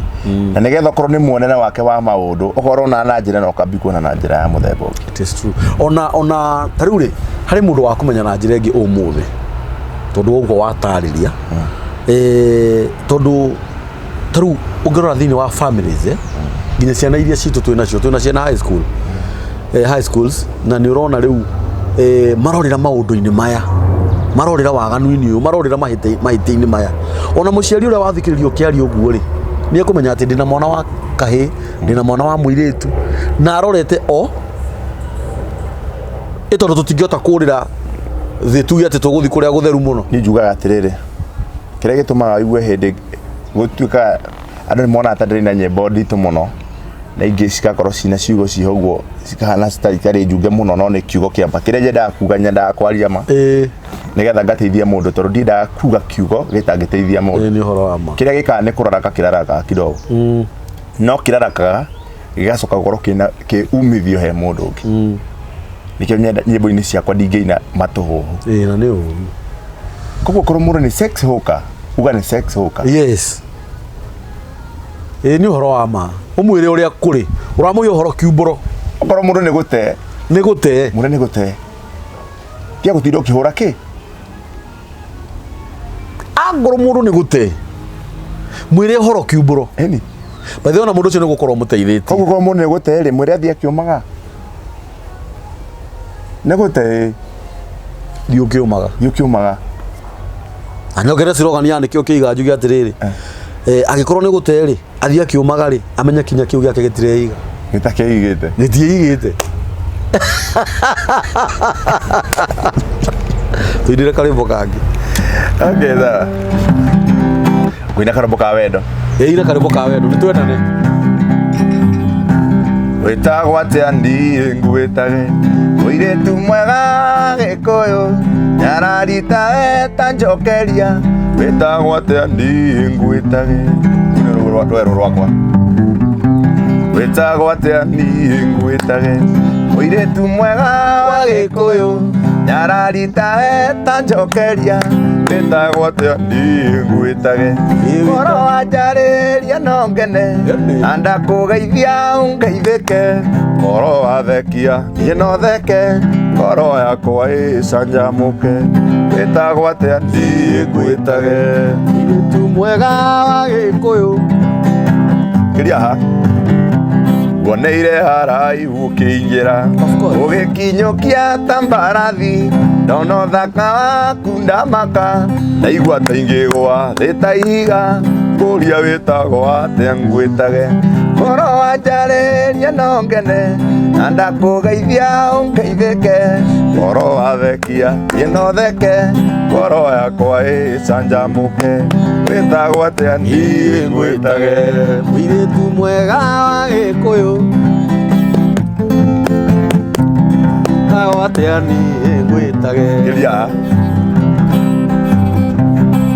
Speaker 1: Na nĩgetha okorwo nĩ muonere wake wa maũndũ, okorwo ũrona na njĩra ĩno ũkambia kuona na njĩra ya mũthemba ũngĩ.
Speaker 2: It is true. Ona ta rĩu rĩ, harĩ mũndũ wa kũmenya na njĩra ĩngĩ ũmũthĩ tondũ wa ũguo watarĩria. Tondũ ta rĩu ũngĩrora thĩinĩ wa families, nginya ciana iria citũ twĩ nacio, twĩ na ciana high school, high schools, na nĩ ũrona rĩu marorĩra maũndũ-inĩ maya. Marorĩra waganu-inĩ ũyũ, marorĩra mahĩtia-inĩ maya. Ona mũciari ũrĩa wathikĩrĩria ũkĩaria ũguo rĩ, nĩ ekũmenya atĩ ndĩna mwana wa kahĩĩ, ndĩna mwana wa mũirĩtu, na arorete o ĩ tondũ tũtingĩhota kũrĩra thĩ tuge atĩ tũgũthiĩ kũrĩa gũtheru mũno.
Speaker 1: Niĩ njugaga atĩrĩrĩ, kĩrĩa gĩtũmaga ũigue hĩndĩ gũtuĩka andũ nĩ monaga ta ndĩrĩ na nyĩmbo nditũ mũno, na ingĩ cigakorwo cina ciugo ciho ũguo cikahana citarĩ njunge mũno, no nĩ kiugo kĩa ma. Kĩrĩa nyendaga kuga, nyendaga kwaria ma nĩgetha ngateithia mũndũ, tondũ ndiendaga kuga kiugo gĩtangĩteithia mũndũ.
Speaker 2: Nĩ ũhoro wa ma.
Speaker 1: Kĩrĩa gĩkaga nĩ kũraraka kĩrarakaga kidogo, no kĩrarakaga gĩgacoka gũkorwo kĩna kĩ umithio he mũndũ ũngĩ. Nĩkĩo nyenda nyĩmbo-inĩ ciakwa ndingĩina matũhũhũ.
Speaker 2: Ĩĩ, na nĩ ũru.
Speaker 1: Koguo korwo mũndũ nĩ sex hawker, uga nĩ sex hawker.
Speaker 2: Yes, ĩĩ, nĩ ũhoro wa ma. Ũmwĩre ũrĩa kũrĩ, ũramũhe ũhoro kiumbũro.
Speaker 1: Okorwo mũndũ nĩ gũte,
Speaker 2: Nĩ gũte.
Speaker 1: Mũndũ nĩ gũte, tiga gũtinda ũkĩhũra kĩ.
Speaker 2: Angorwo mũndũ nĩ gũte, mwĩre ũhoro kiumbũro.
Speaker 1: Ĩni.
Speaker 2: By the way, ona mũndũ ũcio nĩ gũkorwo mũteithĩtie.
Speaker 1: Koguo korwo mũndũ nĩ gũte rĩ, mwĩre athiĩ akiũmaga nĩ gũte ĩ.
Speaker 2: Thiĩ ũkĩũmaga.
Speaker 1: Thiĩ ũkĩũmaga.
Speaker 2: Anyongere slogan ya nĩkĩo kĩiga, njuge atĩrĩrĩ, angĩkorwo nĩ gũte rĩ, athiĩ akiũmaga rĩ, amenye kinya kĩu gĩake gĩtireiga.
Speaker 1: Gĩtakĩigĩte.
Speaker 2: Gĩtiĩigĩte. Tũinĩre karĩmbo kangĩ.
Speaker 1: Okay, sawa, ngũina karũmbo ka wendo.
Speaker 2: Ĩina karĩmbo ka wendo, nĩ twendane.
Speaker 1: Wĩtagwo atĩa niĩ ngwĩtage? Mũirĩtu mwega Gĩkũyũ, nyararita eta njokeria. Wĩtagwo atĩa niĩ ngwĩtage? Rũu nĩ rwerũ rwakwa. Wĩtagwo atĩa niĩ ngwĩtage? Mũirĩtu mwega wa Gĩkũyũ, nyararita eta njokeria. Wĩtagwo atĩa niĩ ngwĩtage? Ngoro wanjarĩria no ngene, na ndakũgeithia ũngeithĩke. Ngoro wathekia niĩ no theke, ngoro yakwa ĩcanjamũke. Wĩtagwo atĩa niĩ ngwĩtage?
Speaker 2: Mũirĩtu mwega wa Gĩkũyũ.
Speaker 1: Kĩria ha nguoneire haraihu ũkĩingĩra.
Speaker 2: Of course.
Speaker 1: Ũgĩkinyũkia ta mbarathi, ndona ũthaka waku ndamaka, ndaigua ta ingĩgũa thĩ ta ihiga. Ngũria wĩtagwo atĩa ngwĩtage? Ngoro wanjarĩria no ngene, na ndakũgeithia ũngeithĩke. Ngoro wathekia niĩ no theke, ngoro yakwa ĩcanjamũke. Wĩtagwo atĩa niĩ ngwĩtage?
Speaker 2: Mũirĩtu mwega wa Gĩkũyũ, tagwo atĩa niĩ ngwĩtage?
Speaker 1: Kĩria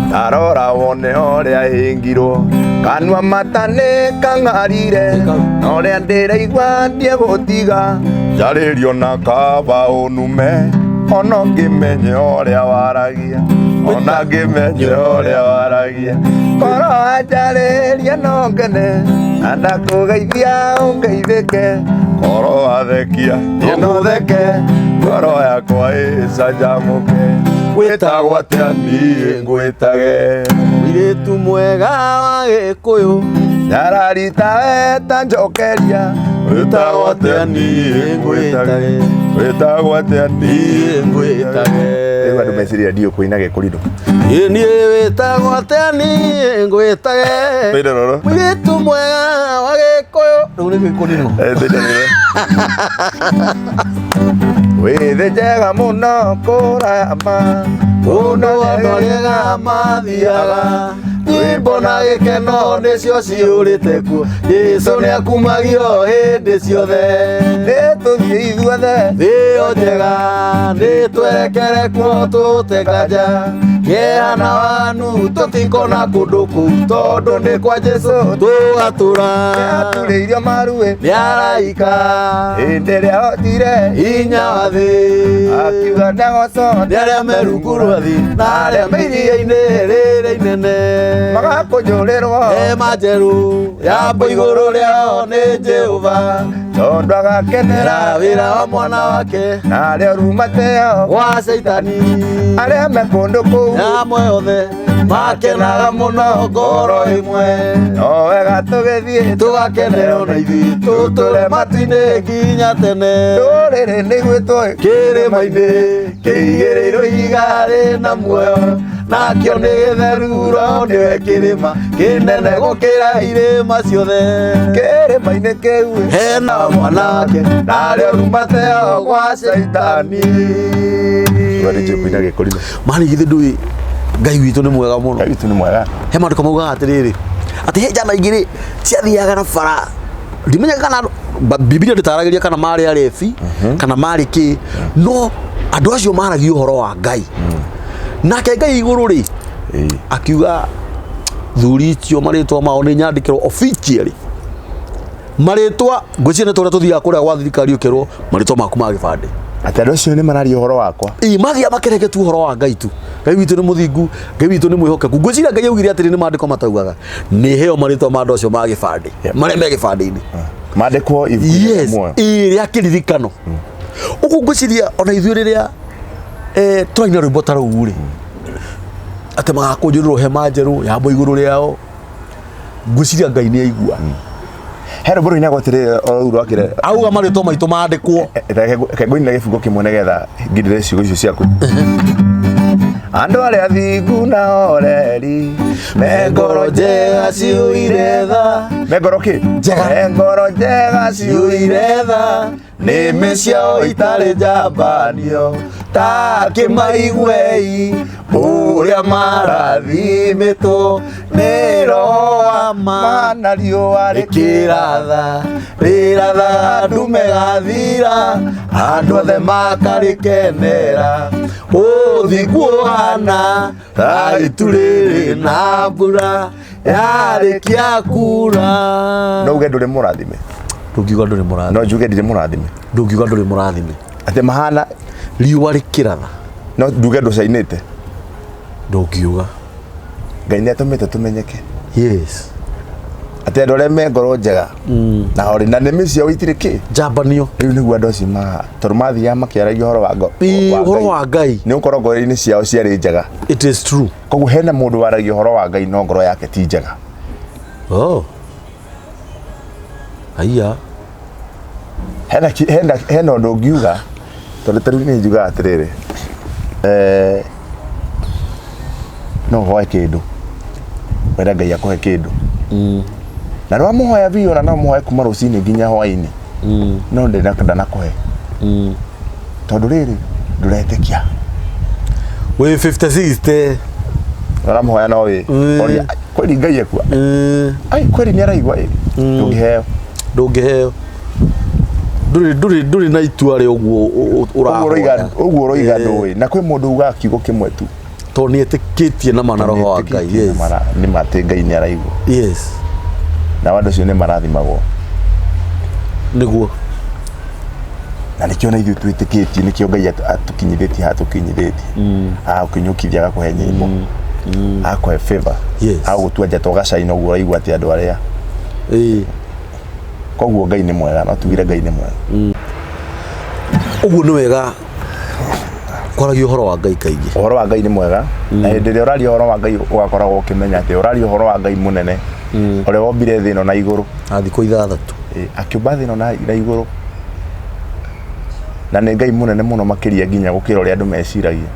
Speaker 1: ndarora wone ũrĩa ĩngirwo, kanua mata nĩ kang'arire, na ũrĩa ndĩraigua ndiegũtiga. Njarĩrio na kaba ũnume, ona ngĩmenye ũrĩa waragia, ona ngĩmenye ũrĩa waragia. Ngoro wanjarĩria no ngene, na ndakũgeithia ũngeithĩke. Ngoro wathekia niĩ no theke, ngoro yakwa ĩcanjamũke. Wĩtagwo atĩa niĩ ngwĩtage?
Speaker 2: Mũirĩtu mwega wa Gĩkũyũ.
Speaker 1: Nyararita weta njokeria. Wĩtagwo atĩa niĩ ngwĩtage? Wĩtagwo atĩa niĩ
Speaker 2: ngwĩtage?
Speaker 1: Rĩu andũ meciria ndiũ kũina gĩkũrinũ.
Speaker 2: Ĩ niĩ wĩtagwo atĩa niĩ ngwĩtage?
Speaker 1: Tũine rũrũ.
Speaker 2: Mũirĩtu mwega wa Gĩkũyũ. Rĩu nĩ gĩkũrinũ.
Speaker 1: Tũine rũrũ. Wĩthĩ njega mũno kũrama.
Speaker 2: Kũndũ andũ arĩa mathiaga, nyĩmbo na gĩkeno nĩcio ciũrĩte kuo. Jesũ nĩakumagio hĩndĩ ciothe.
Speaker 1: Nĩ tũthiĩ ithuothe.
Speaker 2: Thĩ ĩyo njega nĩ twerekere kuo, tũte nganja kĩeha na wanu tũtikona kũndũ kũu, tondũ nĩ kwa Jesũ tũgatũra.
Speaker 1: Nĩaturĩirio maruĩ
Speaker 2: nĩ araika
Speaker 1: hĩndĩ ĩrĩa hotire
Speaker 2: hinya wa thĩ,
Speaker 1: akiuga ndagocwo
Speaker 2: nĩ arĩa me rungu rwa thĩ na arĩa me iria-inĩ rĩrĩa inene,
Speaker 1: magakũnjũrĩrwo
Speaker 2: hema njerũ yambwo igũrũ rĩao nĩ Jehova.
Speaker 1: Tondũ agakenera
Speaker 2: wĩra wa mwana wake
Speaker 1: na arĩa oru mateo
Speaker 2: gwa Caitani.
Speaker 1: Arĩa me kũndũ kũu
Speaker 2: Na amwe othe makenaga mũno ngoro ĩmwe.
Speaker 1: No wega tũgĩthiĩ
Speaker 2: Tũgakenero na ithuĩ tũtũre matu-inĩ nginya tene.
Speaker 1: Ndũrĩrĩ nĩ gwĩtwo
Speaker 2: Kĩrĩma-inĩ kĩigĩrĩirwo ihiga rĩna muoyo, nakĩo nĩ gĩtheru ro nĩwe kĩrĩma kĩnene gũkĩra irĩma ciothe.
Speaker 1: Kĩrĩma-inĩ kĩu
Speaker 2: Hena mwana wake
Speaker 1: na arĩa oru mateo gwa Caitani. Rĩu kũina gĩkũrinũ.
Speaker 2: Mani githĩ ndũĩ Ngai witũ nĩ mwega mũno.
Speaker 1: Ngai witũ nĩ mwega.
Speaker 2: He maandĩko maugaga atĩrĩrĩ, atĩ he njama igĩrĩ ciathiaga na bara, ndimenyaga kana Bibilia ndĩtaragĩria kana marĩ arebi kana marĩ kĩ, no andũ acio maragia ũhoro wa Ngai. Nake Ngai igũrũ rĩ, akiuga thuri icio marĩtwa mao nĩ nyandĩkĩrwo officially marĩtwa. Ngwĩciria nĩ tũrĩa tũthiaga kũrĩa gwa thirikari ũkerwo marĩtwa maku ma gĩbandĩ.
Speaker 1: Atĩ andũ acio nĩ mararia ũhoro wakwa.
Speaker 2: Ĩ mathiaga makereke tu ũhoro wa Ngai tu. Ngai witũ nĩ mũthingu, Ngai witũ nĩ mwĩhokeku. Ngwĩciria Ngai augire atĩrĩ, nĩ maandĩko mataugaga nĩ heo marĩtwa ma andũ acio ma gĩbandĩ marĩa me gĩbandĩ-inĩ.
Speaker 1: Mandĩkwo ibuku-inĩ rĩa
Speaker 2: Yes,
Speaker 1: muoyo.
Speaker 2: ĩ rĩa kĩririkano. Ũguo ngwĩciria ona ithuĩ rĩrĩa tũraina rwĩmbo ta rũu rĩ, atĩ magakũnjũrĩrwo hema njerũ yambwo igũrũ rĩao, ngwĩciria Ngai nĩ aigua.
Speaker 1: He rwĩmbo rũinagwo atĩrĩrĩ o rũu rwakĩre.
Speaker 2: Auga marĩtwa maitũ mandĩkwo.
Speaker 1: Reke ngũinĩre gĩbungo kĩmwe nĩgetha ngindĩre ciugo icio ciaku. Andũ arĩa thingu na oreri me ngoro njega ciũire tha, me ngoro kĩ?
Speaker 2: Njega.
Speaker 1: Me ngoro njega ciũire tha, nĩmĩ ciao itarĩ njambanio, ta kĩmaiguei ũrĩa marathimĩtwo nĩ roho wa ma, na riũa
Speaker 2: rĩkĩratha rĩrathaga ndume gathira, andũ othe makarĩkenera, ũthingu ũhana ta itu rĩrĩ na mbura yarĩkia kura.
Speaker 1: No uge ndũrĩ mũrathime?
Speaker 2: Ndũngiuga ndũrĩ mũrathime.
Speaker 1: No njuge ndirĩ mũrathime?
Speaker 2: Ndũngiuga ndũrĩ mũrathime.
Speaker 1: Atĩ mahana
Speaker 2: riũa rĩkĩratha.
Speaker 1: No nduge ndũcainĩte?
Speaker 2: Ndũngiuga.
Speaker 1: Ngai nĩ atũmĩte tũmenyeke.
Speaker 2: Yes.
Speaker 1: Atĩ andũ arĩa me ngoro njega na orĩ na nĩmĩ ciao itirĩ kĩ?
Speaker 2: Njambanio.
Speaker 1: Rĩu nĩguo andũ acio ma tondũ mathiaga makĩaragia ũhoro wa
Speaker 2: Ĩ, ũhoro wa Ngai.
Speaker 1: Nĩ ũkorwo ngoro-inĩ ciao ciarĩ njega.
Speaker 2: It is true.
Speaker 1: Koguo hena mũndũ waragia ũhoro wa Ngai no ngoro yake ti njega.
Speaker 2: Oh. Haiya.
Speaker 1: Hena ũndũ ũngiuga, tondũ ta rĩu nĩ njugaga atĩrĩrĩ, no ũhoe kĩndũ wenda Ngai akũhe kĩndũ, na nĩ wamũhoya biũ, na no mũhoe kuma rũcinĩ nginya hwaĩ-inĩ, no ndanakũhe, tondũ rĩrĩ ndũretĩkia.
Speaker 2: Wĩ 50-60.
Speaker 1: Ũramũhoya no wĩ oria kweli Ngai ekua, ai kweli nĩ araigua, ĩ ndũngĩheo.
Speaker 2: Ndũngĩheo. Ndũrĩ na itua rĩa ũguo ũrahoya.
Speaker 1: Ũguo ũroiga ndũĩ. Na kwĩ mũndũ ugaga kiugo kĩmwe tu
Speaker 2: tondũ nĩ etĩkĩtie na ma na roho wa Ngai. Yes.
Speaker 1: Nĩ ma atĩ Ngai nĩ araigua.
Speaker 2: Yes.
Speaker 1: Na andũ acio nĩ marathimagwo.
Speaker 2: Nĩguo.
Speaker 1: Na nĩkĩo na ithuĩ twĩtĩkĩtie, nĩkĩo Ngai atũkinyithĩtie haha tũkinyithĩtie, agagũkinyũkithia, agakũhe nyĩmbo, agakũhe favor, agagũtua njata ũgacaina ũguo ũraigua atĩ andũ arĩa. Koguo Ngai nĩ mwega, no tugire Ngai nĩ mwega.
Speaker 2: Ũguo nĩ wega kwaragia ũhoro wa Ngai kaingĩ.
Speaker 1: Ũhoro wa Ngai nĩ mwega, na hĩndĩ ĩrĩa ũraria ũhoro wa Ngai ũgakoragwo ũkĩmenya atĩ ũraria ũhoro wa Ngai mũnene ũrĩa wombire thĩ ĩno na igũrũ.
Speaker 2: Na thikũ 6.
Speaker 1: Akĩũmba thĩ ĩno na igũrũ, na nĩ Ngai mũnene mũno makĩria nginya gũkĩra ũrĩa andũ meciragia.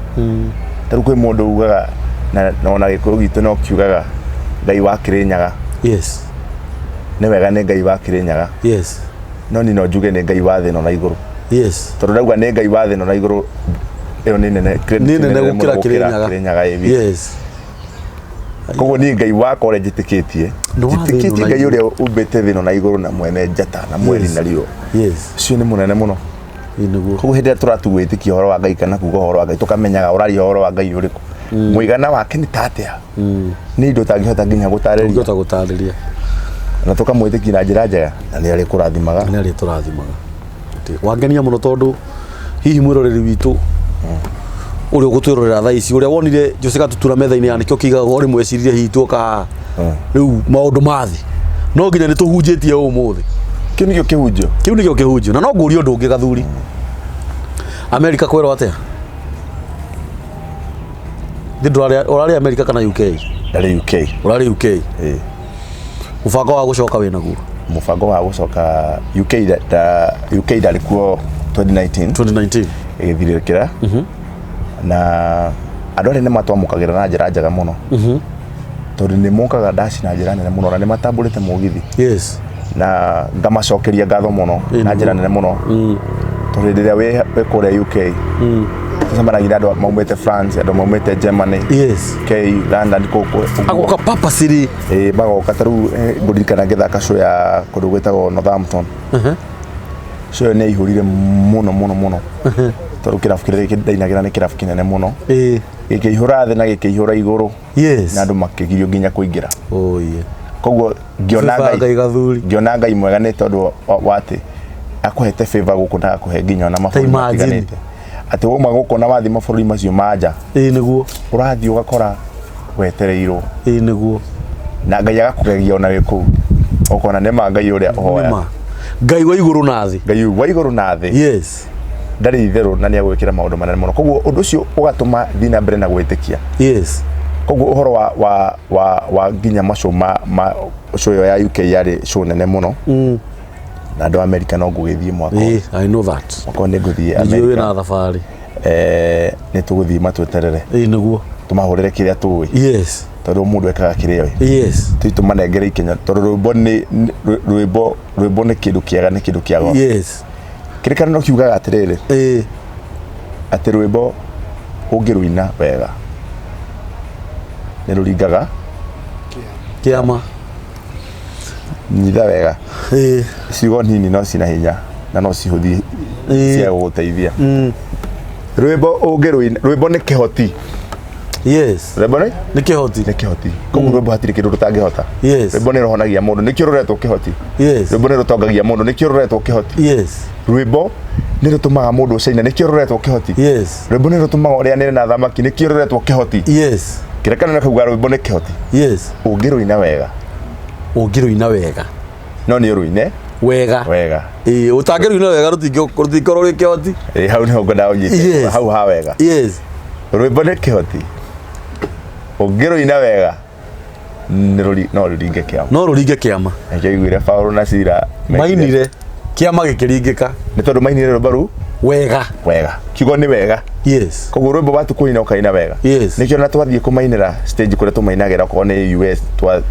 Speaker 1: Ta rĩu kwĩ mũndũ ugaga, na ona Gĩkũyũ gitũ no kiugaga Ngai wa Kĩrĩnyaga.
Speaker 2: Yes.
Speaker 1: Nĩ wega nĩ Ngai wa Kĩrĩnyaga.
Speaker 2: Yes.
Speaker 1: No niĩ no njuge nĩ Ngai wa thĩ ĩno na igũrũ.
Speaker 2: Yes.
Speaker 1: Tondũ ndauga nĩ Ngai wa thĩ ĩno na igũrũ, ĩyo nĩ nene,
Speaker 2: nĩ nene gũkĩra Kĩrĩnyaga.
Speaker 1: Kĩrĩnyaga ĩ.
Speaker 2: Yes.
Speaker 1: Koguo niĩ Ngai wakwa ũrĩa njĩtĩkĩtie, njĩtĩkĩtie Ngai ũrĩa ũmbĩte thĩ ĩno na igũrũ, na mwene njata na mweri na riũa.
Speaker 2: Yes.
Speaker 1: Ũcio nĩ mũnene mũno.
Speaker 2: Nĩguo.
Speaker 1: Koguo hĩndĩ ĩrĩa tũratua gwĩtĩkia ũhoro wa Ngai kana kuga ũhoro wa Ngai, tũkamenyaga ũraria ũhoro wa Ngai ũrĩkũ, mũigana wake nĩ ta atĩa, nĩ indo ũtangĩhota nginya gũtarĩria.
Speaker 2: Ũngĩhota gũtarĩria.
Speaker 1: Na tũkamwĩtĩkia na njĩra njega, na nĩ arĩkũrathimaga.
Speaker 2: Nĩ arĩtũrathimaga. Wangenia mũno tondũ hihi mwĩroreri witũ ũrĩa ũgũtwĩrorera thaa ici, ũrĩa wonire Jose Gatutura metha-inĩ ya nĩkĩo kĩigagwo rĩmwe eciririe hihi tuoka haha rĩu maũndũ ma thĩ, no nginya nĩ tũhunjĩtie ũmũthĩ.
Speaker 1: Kĩu nĩkĩo kĩhunjio.
Speaker 2: Kĩu nĩkĩo kĩhunjio. Na no ngũrie ũndũ ũngĩ gathuri. Amerika kwĩrwo atĩa? Thĩ ndũrarĩ ũrarĩ Amerika kana UK?
Speaker 1: Ndarĩ UK.
Speaker 2: Ũrarĩ UK.
Speaker 1: Ĩĩ.
Speaker 2: Mũbango wa gũcoka wĩ naguo?
Speaker 1: Mũbango wa gũcoka UK da, UK ndarĩ kuo 2019.
Speaker 2: 2019.
Speaker 1: Ĩgĩthirĩkĩra. Na andũ arĩa nĩ matwamũkagĩra na njĩra njega mũno. Tondũ nĩ mokaga ndaci na njĩra nene mũno na nĩ matambũrĩte mũgithi.
Speaker 2: Yes.
Speaker 1: Na ngamacokeria ngatho mũno na njĩra nene mũno. Tondũ hĩndĩ ĩrĩa wĩ kũrĩa UK tũcemanagia na andũ maumĩte France, andũ maumĩte Germany,
Speaker 2: Yes.
Speaker 1: UK, London kũkũ.
Speaker 2: Agoka purposely.
Speaker 1: Ĩĩ magoka ta rĩu ngũririkana ngĩthaka show ya kũndũ gwĩtagwo Northampton. Show ĩyo nĩ yaihũrire mũno mũno mũno. Tondũ kĩrabu kĩrĩa ndainagĩra nĩ kĩrabu kĩnene mũno.
Speaker 2: Ĩĩ.
Speaker 1: Gĩkĩihũra thĩ na gĩkĩihũra igũrũ.
Speaker 2: Yes.
Speaker 1: Na andũ makĩgirio nginya kũingĩra.
Speaker 2: Oh yeah.
Speaker 1: Koguo ngĩona
Speaker 2: Ngai gathuri.
Speaker 1: Ngĩona Ngai mwega nĩ tondũ wa atĩ akũhete favor gũkũ na akũhe nginya ona mabũrũri matiganĩte. Atĩ wauma gũkũ na wathiĩ mabũrũri macio ma nja.
Speaker 2: Ĩĩ nĩguo.
Speaker 1: Ũrathiĩ ũgakora wetereirwo.
Speaker 2: Ĩĩ nĩguo.
Speaker 1: Na Ngai agakũgegia ona wĩ kũu. Ũkona nĩ ma Ngai ũrĩa ũhoya.
Speaker 2: Nĩ ma. Ngai wa igũrũ na thĩ.
Speaker 1: Ngai wa igũrũ na thĩ.
Speaker 2: Yes.
Speaker 1: Ndarĩ itherũ na nĩ agwĩkĩra maũndũ manene mũno. Koguo ũndũ ũcio ũgatũma thiĩ na mbere na gwĩtĩkia.
Speaker 2: Yes.
Speaker 1: Koguo ũhoro wa nginya macio ma show ĩyo ya UK yarĩ show nene mũno. Na andũ a America no ngũgĩthiĩ mwaka ũyũ.
Speaker 2: I know that.
Speaker 1: Mwaka ũyũ nĩ ngũthiĩ
Speaker 2: Nĩnjũĩ
Speaker 1: America.
Speaker 2: wĩna thabarĩ.
Speaker 1: Nĩ tũgũthiĩ matweterere.
Speaker 2: Ĩĩ nĩguo.
Speaker 1: Tũmahũrĩre kĩrĩa tũĩ.
Speaker 2: Yes.
Speaker 1: Tondũ mũndũ ekaga kĩrĩa oĩ.
Speaker 2: Yes.
Speaker 1: Tũthiĩ tũmanengere ikinya tondũ rwĩmbo nĩ rwĩmbo nĩ kĩndũ kĩega, nĩ kĩndũ kĩa goro.
Speaker 2: Yes.
Speaker 1: Kĩrĩkanĩro kiugaga atĩrĩrĩ.
Speaker 2: Ĩĩ.
Speaker 1: Atĩ rwĩmbo ũngĩrũina wega nĩ rũringaga
Speaker 2: kĩama.
Speaker 1: Nyitha wega.
Speaker 2: Ĩĩ.
Speaker 1: Ciugo nini no cina hinya na no cihũthie cia gũgũteithia. Rwĩmbo ũngĩrũina, rwĩmbo nĩ kĩhoti.
Speaker 2: Yes.
Speaker 1: Rwĩmbo nĩ?
Speaker 2: Nĩ kĩhoti.
Speaker 1: Nĩ kĩhoti. Koguo rwĩmbo hatirĩ kĩndũ rũtangĩhota.
Speaker 2: Yes.
Speaker 1: Rwĩmbo nĩ rũhonagia mũndũ, nĩkĩo rũretwo kĩhoti.
Speaker 2: Yes.
Speaker 1: Rwĩmbo nĩ rũtongagia mũndũ, nĩkĩo rũretwo kĩhoti.
Speaker 2: Yes.
Speaker 1: Rwĩmbo nĩ rũtũmaga mũndũ ũcaine, nĩkĩo rũretwo kĩhoti.
Speaker 2: Yes.
Speaker 1: Rwĩmbo nĩ rũtũmaga ũrĩanĩre na thamaki, nĩkĩo rũretwo kĩhoti.
Speaker 2: Yes.
Speaker 1: Kĩrĩkanĩro kauga rwĩmbo nĩ kĩhoti.
Speaker 2: Yes.
Speaker 1: Ũngĩrũina wega.
Speaker 2: Ũngĩrũina wega.
Speaker 1: No nĩ ũrũine
Speaker 2: wega.
Speaker 1: Wega.
Speaker 2: Ĩĩ, ũtangĩrũina wega rũtingĩkorwo rwĩ kĩhoti.
Speaker 1: Ĩĩ, hau nĩho ngwendaga ũnyite.
Speaker 2: Yes.
Speaker 1: Hau ha wega.
Speaker 2: Yes.
Speaker 1: Rwĩmbo nĩ kĩhoti. Ũngĩrũina wega no rũringe kĩama.
Speaker 2: No rũringe kĩama.
Speaker 1: Nĩkĩo aiguire Paũlũ na Sila
Speaker 2: mainire kĩama gĩkĩringĩka.
Speaker 1: Nĩ tondũ mainire rwĩmbo rũu
Speaker 2: wega.
Speaker 1: Wega. Kiugo nĩ wega.
Speaker 2: Yes.
Speaker 1: Koguo rwĩmbo watu kũina ũkaina wega.
Speaker 2: Yes.
Speaker 1: Nĩkĩo na twathiĩ kũmainĩra stage kũrĩa tũmainagĩra okorwo nĩ US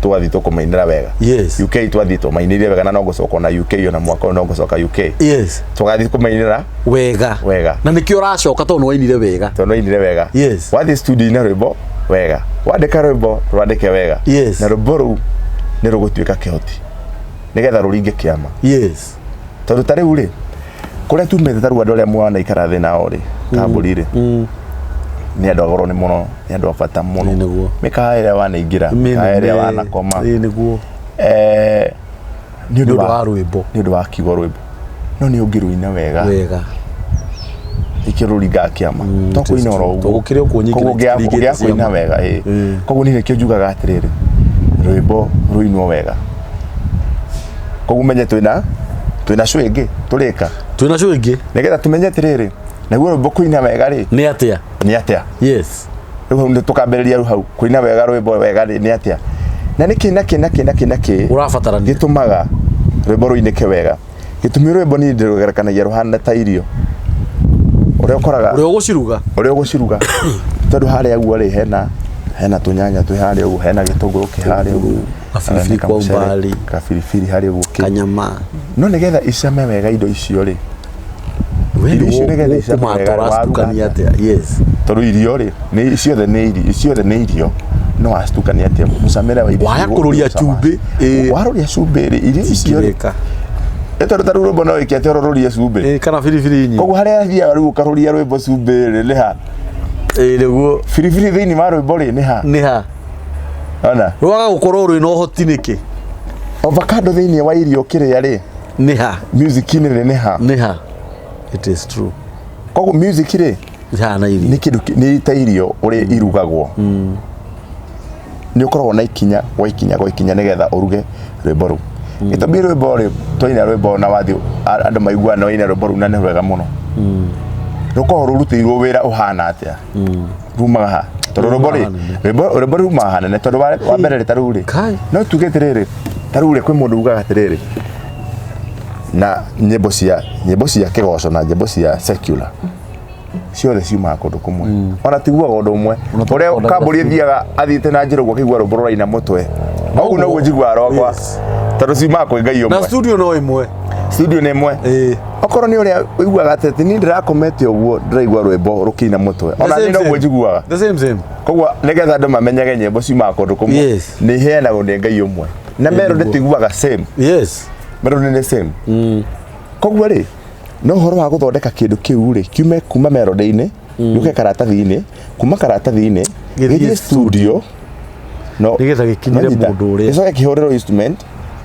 Speaker 1: twathiĩ tũkũmainĩra wega.
Speaker 2: Yes.
Speaker 1: UK twathiĩ tũmainĩire wega na no ngũcoka ona UK ona mwaka ũyũ no ngũcoka UK.
Speaker 2: Yes.
Speaker 1: Tũgathiĩ kũmainĩra
Speaker 2: wega.
Speaker 1: Wega.
Speaker 2: Na nĩkĩo ũracoka tondũ nĩwainire wega.
Speaker 1: Tondũ nĩwainire wega.
Speaker 2: Yes.
Speaker 1: Wathiĩ studio ina rwĩmbo wega. Wandĩka rwĩmbo rwandĩke wega.
Speaker 2: Yes.
Speaker 1: Na rwĩmbo rũu nĩ rũgũtuĩka kĩhoti. Nĩgetha rũringe kĩama.
Speaker 2: Yes.
Speaker 1: Tondũ ta rĩu rĩ kũrĩa tumĩte ta rĩu andũ arĩa mwanaikara thĩ nao rĩ kambũri rĩ nĩ andũ agoro nĩ mũno, nĩ andũ a bata mũno.
Speaker 2: Ĩĩ nĩguo.
Speaker 1: Mĩkawa ĩrĩa wanaingĩra, mĩkawa ĩrĩa wanakoma.
Speaker 2: Ĩĩ nĩguo.
Speaker 1: Nĩ
Speaker 2: ũndũ wa rwĩmbo.
Speaker 1: Nĩ ũndũ wa kiugo rwĩmbo. No nĩ ũngĩrũina wega.
Speaker 2: Wega.
Speaker 1: Nĩkĩo rũringaga kĩama. To kũina oro ũguo.
Speaker 2: Gũkĩrĩ ũguo nyingĩ
Speaker 1: Koguo
Speaker 2: nĩciringĩte
Speaker 1: ũngĩaga kũina
Speaker 2: ciama.
Speaker 1: wega, ĩĩ. Koguo niĩ nĩkĩo njugaga atĩrĩrĩ, rwĩmbo rũinwo wega. Koguo menye twĩna show ĩngĩ tũrĩka.
Speaker 2: Twĩna show ĩngĩ.
Speaker 1: Nĩgetha tũmenye atĩrĩrĩ, naguo rwĩmbo kũina wega rĩ
Speaker 2: nĩ atĩa?
Speaker 1: Nĩ atĩa?
Speaker 2: Yes.
Speaker 1: Rĩu hau nĩ tũkambĩrĩria rĩu hau kũina wega rwĩmbo wega rĩ nĩ atĩa? Na nĩkĩ na kĩ na kĩ na kĩ na kĩ
Speaker 2: ũrabatarania
Speaker 1: gĩtũmaga rwĩmbo rũinĩke wega? Gĩtũmi rwĩmbo niĩ ndĩrũgerekanagia rũhana ta irio. Ũrĩa ũkoraga
Speaker 2: ũrĩa ũgũciruga.
Speaker 1: Ũrĩa ũgũciruga. Tondũ harĩa ũguo rĩ hena tũnyanya twĩ harĩa ũguo, hena gĩtũngũrũ kĩ harĩa ũguo.
Speaker 2: Gabiribiri kwa umbali.
Speaker 1: Gabiribiri harĩa ũguo kĩ.
Speaker 2: Kanyama.
Speaker 1: No nĩgetha icame wega indo icio rĩ. Irio icio nĩgetha icame wega
Speaker 2: waruga atĩa? Yes.
Speaker 1: Tondũ irio rĩ, nĩ ciothe nĩ irio, ciothe nĩ irio. No wacitũkania atĩa? Mũcamĩre wa irio.
Speaker 2: Waya kũrũria cumbĩ.
Speaker 1: Warũria cumbĩ rĩ, irio icio rĩ. Nĩ tondũ ta rĩu rwĩmbo no wĩke atĩa ũrũrie cumbĩ?
Speaker 2: Ĩĩ, kana biribiri nyingĩ.
Speaker 1: Koguo harĩa athiaga rĩu ũkarũria rwĩmbo cumbĩ rĩ, nĩ ha?
Speaker 2: Ĩĩ nĩguo.
Speaker 1: Biribiri thĩinĩ wa rwĩmbo rĩ, nĩ ha?
Speaker 2: Nĩ ha?
Speaker 1: Ona.
Speaker 2: Rwaga gũkorwo rwĩna ũhoti nĩkĩ?
Speaker 1: Avocado thĩinĩ wa irio kĩrĩa rĩ?
Speaker 2: Nĩ ha?
Speaker 1: Music-inĩ rĩ, nĩ ha?
Speaker 2: Nĩ ha? It is true.
Speaker 1: Koguo music rĩ,
Speaker 2: Ihana irio.
Speaker 1: Nĩ kĩndũ nĩ ta irio ũrĩa irugagwo. Nĩ ũkoragwo na ikinya gwa ikinya gwa ikinya nĩgetha ũruge rwĩmbo rũu. Gĩtũmi rwĩmbo rĩ, twaina rwĩmbo na wathiĩ andũ maiguaga nĩ waina rwĩmbo rũu na nĩ rwega mũno, rũkoragwo rũrutĩirwo wĩra ũhana atĩa? Rumaga ha? Tondũ rwĩmbo rĩ,
Speaker 2: Rumaga hanene.
Speaker 1: Rwĩmbo rumaga hanene tondũ wa mbere rĩ, ta rĩu rĩ,
Speaker 2: Kai.
Speaker 1: no tuge atĩrĩrĩ, ta rĩu rĩ, kwĩ mũndũ ugaga atĩrĩrĩ, na nyĩmbo cia kĩgoco na nyĩmbo cia secular ciothe ciumaga kũndũ kũmwe, ona tiguaga ũndũ ũmwe.
Speaker 2: Ona
Speaker 1: ũrĩa
Speaker 2: tũrekondaga
Speaker 1: kambũri ĩthiaga athiĩte na njĩra ũguo akĩigua rwĩmbo rũraina mũtwe, ũguo noguo njiguaga rwakwa, tondũ ciumaga kwĩ Ngai
Speaker 2: Na
Speaker 1: ũmwe.
Speaker 2: Studio no ĩmwe.
Speaker 1: Studio nĩ ĩmwe. Okorwo nĩ ũrĩa ũiguaga atĩ niĩ ndĩrakomete ũguo ndĩraigua rwĩmbo rũkĩina mũtwe, ona niĩ noguo njiguaga.
Speaker 2: The same same.
Speaker 1: Koguo nĩgetha andũ mamenyage nyĩmbo ciumaga kũndũ kũmwe, nĩ iheanagwo nĩ Ngai ũmwe, na melody tũiguaga same. Melody nĩ same. Koguo rĩ, no ũhoro wa gũthondeka kĩndũ kĩu rĩ, kiume kuma melody-inĩ gĩũke karatathi-inĩ, kuma karatathi-inĩ
Speaker 2: gĩthiĩ
Speaker 1: gĩthiĩ studio, no
Speaker 2: Nĩgetha gĩkinyĩre
Speaker 1: nonyita.
Speaker 2: Mũndũ ũrĩa.
Speaker 1: Gĩcoke kĩhũrĩrwo instrument.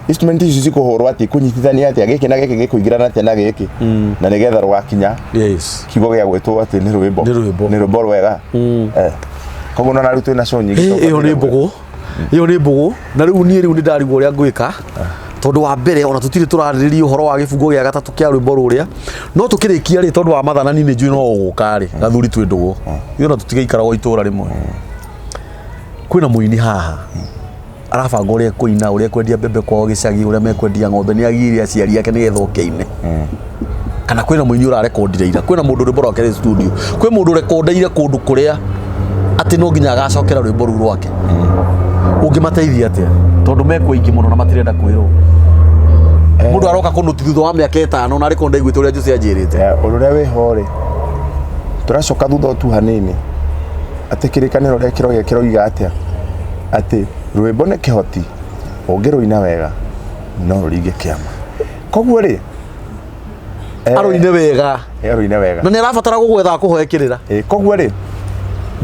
Speaker 1: Instrument ici cikũhũrwo atĩ kũnyitithania atĩa gĩkĩ na gĩkĩ, gĩkũingĩrana atĩa na gĩkĩ, na nĩgetha rũgakinya kiugo gĩa gwĩtwo atĩ nĩ rwĩmbo.
Speaker 2: Nĩ rwĩmbo.
Speaker 1: Nĩ rwĩmbo rwega. Koguo nona rĩu twĩna show nyingĩ.
Speaker 2: Ĩyo nĩ mbũgũ, ĩyo nĩ mbũgũ. Na rĩu niĩ rĩu nĩ ndarigwo ũrĩa ngwĩka, tondũ wa mbere ona tũtirĩ tũrarĩrĩria ũhoro wa gĩbungo gĩa gatatũ kĩa rwĩmbo rũrĩa, no tũkĩrĩkia rĩ, tondũ wa mathana niĩ nĩ njũĩ no ũgũka rĩ, gathuri twĩ ndũgũ ithuĩ ona tũtigaikaragwo itũra rĩmwe. Kwĩna mũini haha arabanga ũrĩa kũina, ũrĩa kwendia mbembe kwao gĩcagi, ũrĩa mekwendia ng'ombe, nĩ agire aciari ake nĩgetha oke aine. Kana kwĩna mũini ũrarekondire ira, kwĩna mũndũ rwĩmbo rwake rĩ studio, kwĩ mũndũ ũrekondeire kũndũ kũrĩa atĩ no nginya agacokera rwĩmbo rũu rwake. Ũngĩmateithia atĩa, tondũ mekuo aingĩ mũno na matirenda kwĩrwo? Mũndũ aroka kũnũti thutha wa mĩaka 5 na arĩkorwo ndaiguĩte ũrĩa Jose anjĩrĩte.
Speaker 1: Ũndũ ũrĩa wĩho rĩ, tũracoka thutha o tu hanini, atĩ kĩrĩkanĩro ũrĩa kĩroiga kĩroiga atĩa? Atĩ rwĩmbo nĩ kĩhoti, ũngĩrũina wega no rũringe kĩama. Koguo rĩ,
Speaker 2: Arũine wega.
Speaker 1: Arũine wega.
Speaker 2: Na nĩ arabatara gũgwetha kũhoe kĩrĩra.
Speaker 1: Koguo rĩ,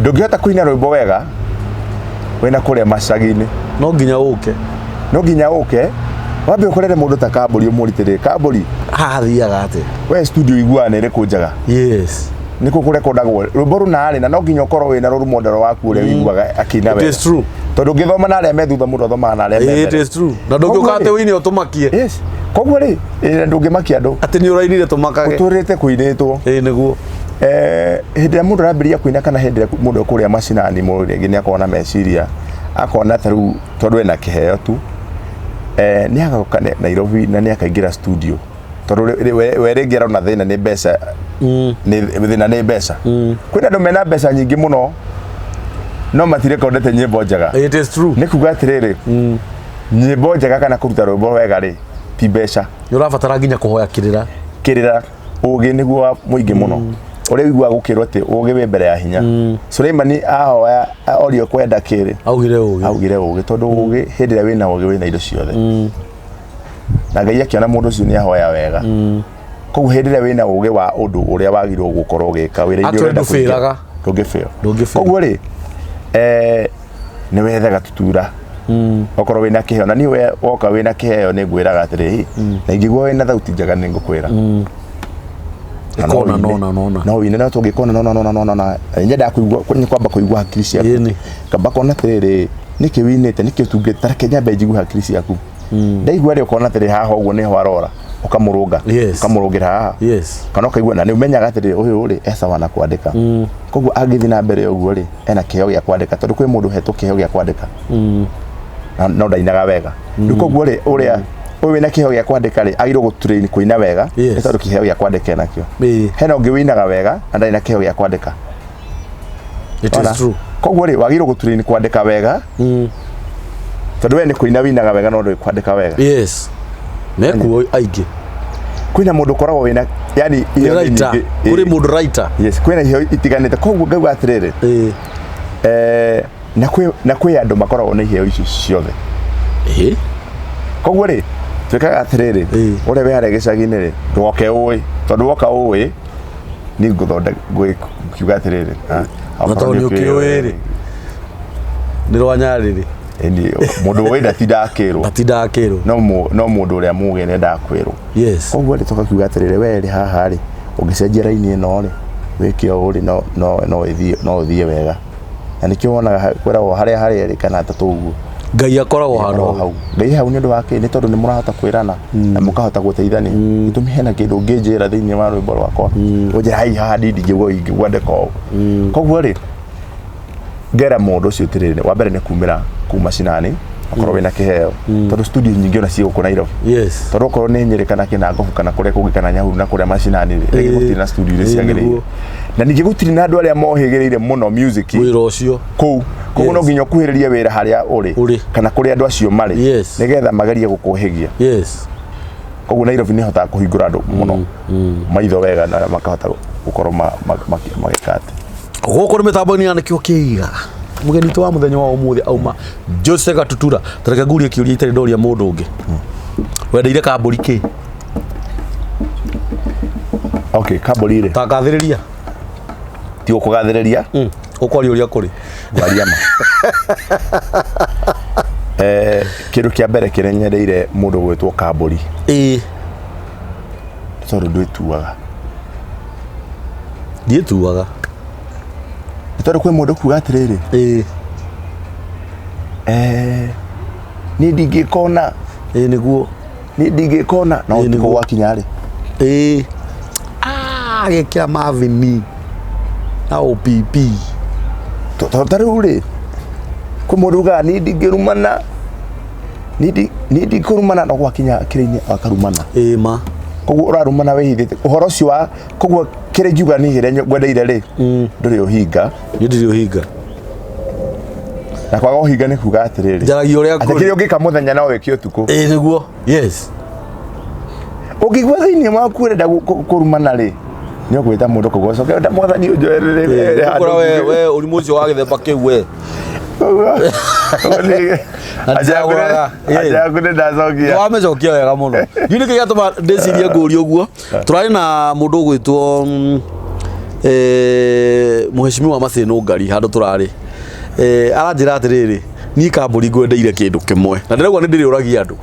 Speaker 1: ndũngĩhota kũina rwĩmbo wega wĩna kũrĩa macagi-inĩ.
Speaker 2: No nginya ũke.
Speaker 1: No nginya ũke wambe ũkorere mũndũ ta Kambũri, ũmũritĩrĩ Kambũri.
Speaker 2: Haha thiaga atĩa?
Speaker 1: We studio iguaga nĩ ĩrĩkũ njega? Nĩ kũ kũrekondagwo rwĩmbo rũna rĩ, na no nginya ũkorwo wĩna rũrumondero waku ũrĩa ũiguaga akĩina
Speaker 2: It
Speaker 1: wega.
Speaker 2: is true.
Speaker 1: Tondũ ũngĩthoma na arĩa me thutha, mũndũ athomaga na arĩa me
Speaker 2: It
Speaker 1: mbere.
Speaker 2: is true. Na ndũngĩũka
Speaker 1: Koguo
Speaker 2: atĩ
Speaker 1: rĩ-
Speaker 2: ũine ũtũmakie.
Speaker 1: Yes, koguo rĩ, ndũngĩmakia andũ.
Speaker 2: Atĩ nĩ ũrainire tũmakage.
Speaker 1: Ũtũrĩte kũinĩtwo.
Speaker 2: Ĩĩ nĩguo.
Speaker 1: Hĩndĩ ĩrĩa mũndũ arambĩrĩria kũina, kana hĩndĩ ĩrĩa mũndũ ekũrĩa macinani, mũndũ rĩngĩ nĩ akoragwo na meciria, akona ta rĩu tondũ ena kĩheo tu, nĩ agoka Nairobi na nĩ akaingĩra studio, tondũ we rĩngĩ arona thĩna nĩ mbeca, nĩ thĩna nĩ mbeca. Kwĩna andũ mena mbeca nyingĩ mũno no matirekondete nyĩmbo njega.
Speaker 2: It is true.
Speaker 1: Nĩ kuga atĩrĩrĩ, nyĩmbo njega kana kũruta rwĩmbo wega rĩ, ti mbeca.
Speaker 2: Nĩ ũrabatara nginya kũhoya kĩrĩra.
Speaker 1: Kĩrĩra, ũgĩ nĩguo wa mũingĩ mũno, ũrĩa ũiguaga gũkĩrwo atĩ ũgĩ wĩ mbere ya hinya. Suleimani ahoya orio kwenda kĩrĩ?
Speaker 2: Augire ũgĩ.
Speaker 1: Augire ũgĩ, tondũ ũgĩ, hĩndĩ ĩrĩa wĩna ũgĩ, wĩna indo ciothe, na Ngai akĩona mũndũ ũcio nĩ ahoya wega. Koguo hĩndĩ ĩrĩa wĩna ũgĩ wa ũndũ ũrĩa wagĩrĩirwo gũkorwo ũgĩka wĩra-inĩ
Speaker 2: Actually,
Speaker 1: ũrenda kũingĩra,
Speaker 2: ndũbĩraga.
Speaker 1: ndũngĩbĩra.
Speaker 2: Ndũngĩbĩra.
Speaker 1: Koguo rĩ, nĩ wethaga tutura okorwo wĩna kĩheo, na niĩ we woka wĩna kĩheo nĩ ngwĩraga atĩrĩ, na ingĩigua wĩna thauti njega nĩ ngũkwĩra. Na no
Speaker 2: Ĩkona,
Speaker 1: wĩine.
Speaker 2: nona, nona.
Speaker 1: No wĩine, no tũngĩkona nona nona nona, na nyendaga kũigua kwamba kũigua hakiri ciaku.
Speaker 2: Ĩni.
Speaker 1: Kamba kona atĩrĩrĩ, nĩkĩ wĩinĩte, nĩkĩ ũtungĩte, ta reke nyambe njigue hakiri ciaku. Ndaigua rĩ, ũkona atĩrĩ, haha ũguo nĩho arora, ũkamũrũnga, ũkamũrũngĩra haha, kana ũkaigua na nĩ ũmenyaga atĩrĩ, ũyũ rĩ, e sawa na kwandĩka. Koguo angĩthiĩ na mbere ũguo rĩ, ena kĩheo gĩa kwandĩka, tondũ kwĩ mũndũ ũhetwo kĩheo gĩa kwandĩka na no ndainaga wega. Rĩu koguo rĩ, ũrĩa ũyũ wĩna kĩheo gĩa kwandĩka rĩ, agĩrĩirwo gũtrain kũina wega, nĩ tondũ kĩheo gĩa kwandĩka enakĩo. Hena ũngĩ wĩinaga wega na ndarĩ na kĩheo gĩa kwandĩka.
Speaker 2: It
Speaker 1: Ona?
Speaker 2: is true.
Speaker 1: Koguo rĩ, wagĩrĩirwo gũtrain kwandĩka wega, tondũ we nĩ kũina wĩinaga wega no ndũĩ kwandĩka wega.
Speaker 2: Yes, mekuo aingĩ.
Speaker 1: Kwĩna mũndũ ũkoragwo wĩna yani
Speaker 2: Nĩ
Speaker 1: iheo nĩ
Speaker 2: writer.
Speaker 1: nyingĩ.
Speaker 2: Kũrĩ mũndũ writer.
Speaker 1: Yes, kwĩna iheo itiganĩte. Koguo ngauga atĩrĩrĩ, na kwĩ andũ makoragwo na iheo icio ciothe. Koguo rĩ, twĩkaga atĩrĩrĩ, ũrĩa wĩ harĩa gĩcagi-inĩ rĩ, ndũgoke ũĩ, tondũ woka ũĩ niĩ ngũthondeka kiuga atĩrĩrĩ,
Speaker 2: Na
Speaker 1: okorwo
Speaker 2: tondũ nĩ ũkĩũĩ rĩ, nĩ rwa nyarĩrĩ.
Speaker 1: Ĩni, mũndũ ũĩ ndatindaga akĩrwo.
Speaker 2: Atindaga akĩrwo.
Speaker 1: No mũndũ ũrĩa mũgĩ nĩendaga kwĩrwo. Koguo rĩ, tũgakiuga atĩrĩrĩ, we rĩ, haha rĩ, ũngĩcenjia raini ĩno rĩ, wĩke ũũ rĩ, no ĩthiĩ, no ũthiĩ wega. Na nĩkĩo wonaga kwĩragwo harĩa harĩa erĩ kana atatũ ũguo.
Speaker 2: Ngai akoragwo handũ
Speaker 1: Akoragwo hau. Ngai hau nĩ ũndũ wa kĩ? Nĩ tondũ nĩ mũrahota kwĩrana na mũkahota gũteithania. Gĩtũmi hena kĩndũ ũngĩnjĩra thĩinĩ wa rwĩmbo rwakwa, ũnjĩra hai haha niĩ ndingĩigua ingĩgwandĩka ũũ. Koguo rĩ, ngera mũndũ ũcio atĩrĩrĩ, wa mbere nĩ kumĩra kuma cinani okorwo wĩna kĩheo, tondũ studio nyingĩ ona ciĩ gũkũ Nairobi.
Speaker 2: Yes.
Speaker 1: Tondũ okorwo nĩ Nyĩrĩ kana Kĩnangobu kana kũrĩa kũngĩ kana Nyahururu na kũrĩa macinani rĩ, rĩngĩ gũtirĩ na studio iria ciagĩrĩire. Na ningĩ gũtirĩ na andũ arĩa mohĩgĩrĩire mũno music
Speaker 2: Wĩra ũcio.
Speaker 1: Kũu. Koguo no nginya ũkuhĩrĩrie wĩra harĩa ũrĩ
Speaker 2: Ũrĩ.
Speaker 1: kana kũrĩa andũ acio marĩ, nĩgetha magerie gũkũhĩgia. Koguo Nairobi nĩ ĩhotaga kũhingũra andũ mũno maitho wega na makahota gũkorwo magĩka atĩ.
Speaker 2: Gũkũ nĩ mĩtambo-inĩ ya Nĩkĩo Kĩigaga. Mũgeni witũ wa mũthenya wa ũmũthĩ auma Jose Gatutura. Ta reke ngurie kĩũria itarĩ ndoria mũndũ ũngĩ. Wendeire kambũri kĩ?
Speaker 1: Okay, kambũri rĩ.
Speaker 2: Ta ngathĩrĩria.
Speaker 1: Ti gũkũgathĩrĩria.
Speaker 2: Ũkwaria ũrĩa kũrĩ.
Speaker 1: Ngwaria ma. Kĩndũ kĩa mbere kĩrĩa nyendeire mũndũ gwĩtwo kambũri. Tondũ ndwĩtuaga.
Speaker 2: Ndiĩtuaga.
Speaker 1: Nĩ tondũ kwĩ mũndũ kuga atĩrĩrĩ. Niĩ ndingĩka ũna.
Speaker 2: Ĩĩ nĩguo.
Speaker 1: Niĩ ndingĩka ũna. Na
Speaker 2: Ĩĩ,
Speaker 1: ũtukũ
Speaker 2: nĩguo.
Speaker 1: gwakinya rĩ.
Speaker 2: Ĩĩ. Ah, agekĩra mavini na OPP.
Speaker 1: Tondũ ta rĩu rĩ, kwĩ mũndũ ugaga niĩ ndingĩrumana, niĩ ndikũrumana, no gwakinya kĩrĩa-inĩ akarumana.
Speaker 2: Ĩĩ ma.
Speaker 1: Koguo ũrarumana wĩhithĩte ũhoro ũcio wa, koguo kĩrĩa ingiuga niĩ kĩrĩa ngwendeire rĩ, ndũrĩ ũhinga.
Speaker 2: Niĩ ndirĩ ũhinga.
Speaker 1: Na kwaga ũhinga nĩ kuga atĩrĩrĩ,
Speaker 2: Njaragia ũrĩa
Speaker 1: atĩ
Speaker 2: kũrĩ.
Speaker 1: kĩrĩa ũngĩka mũthenya no wĩke ũtukũ.
Speaker 2: Ĩĩ nĩguo. Yes.
Speaker 1: Ũngĩigua thĩinĩ waku ũrenda kũrumana rĩ, nĩ ũgwĩta mũndũ koguo ũcoke wenda mwathani ũnjoerere handũ
Speaker 2: Ũkora we
Speaker 1: ũngĩ.
Speaker 2: we ũrimũ ũcio wa gĩthemba kĩu we.
Speaker 1: Koguo, koguo nĩ-
Speaker 2: Na ndicagũraga.
Speaker 1: Anja yaku nĩ ndacokia.
Speaker 2: Wamecokia wega mũno. Ndiũĩ nĩkĩ gĩatũma ndĩcirie ngũrie ũguo. Tũrarĩ na mũndũ ũgwĩtwo mũheshimiwa Maseno Ngari handũ tũrarĩ. Aranjĩra atĩrĩrĩ, niĩ kambũri ngwendeire kĩndũ kĩmwe. Na ndĩraigua nĩ ndĩrĩũragia andũ.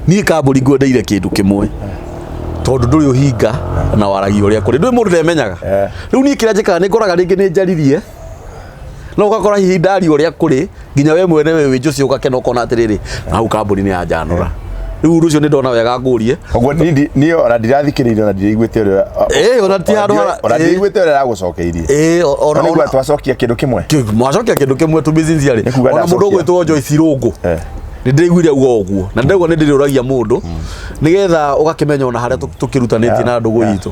Speaker 2: Niĩ kambũri ngwendeire kĩndũ kĩmwe. Tondũ ndũrĩ ũhinga na waragia ũrĩa kũrĩ. Ndũĩ mũndũ ndemenyaga. Rĩu niĩ kĩrĩa njĩkaga nĩ ngoraga rĩngĩ nĩ njaririe. No ũgakora hihi ndaria ũrĩa kũrĩ nginya we mwene we wĩ njũci ũgakena ũkona atĩrĩrĩ, na hau kambũri nĩ yanjanũra. Rĩu ũndũ ũcio nĩ ndona wega ngũrie.
Speaker 1: Ũguo niĩ ona ndirathikĩrĩirie ona ndiraiguĩte ũrĩa
Speaker 2: Ona ti handũ hara-
Speaker 1: ona ndiraiguĩte ũrĩa aragũcokeirie.
Speaker 2: Ona
Speaker 1: Ona nĩguo twacokia kĩndũ kĩmwe.
Speaker 2: Mwacokia kĩndũ kĩmwe to be sincere.
Speaker 1: Nĩ kuga
Speaker 2: Ona mũndũ
Speaker 1: ndacokia.
Speaker 2: ũgwĩtwo Joyce Irũngũ. Nĩ ndĩraiguire auga ũguo. Na ndĩraigua nĩ ndĩrĩũragia mũndũ nĩgetha ũgakĩmenya ona harĩa tũkĩrutanĩtie na ndũgũ itũ.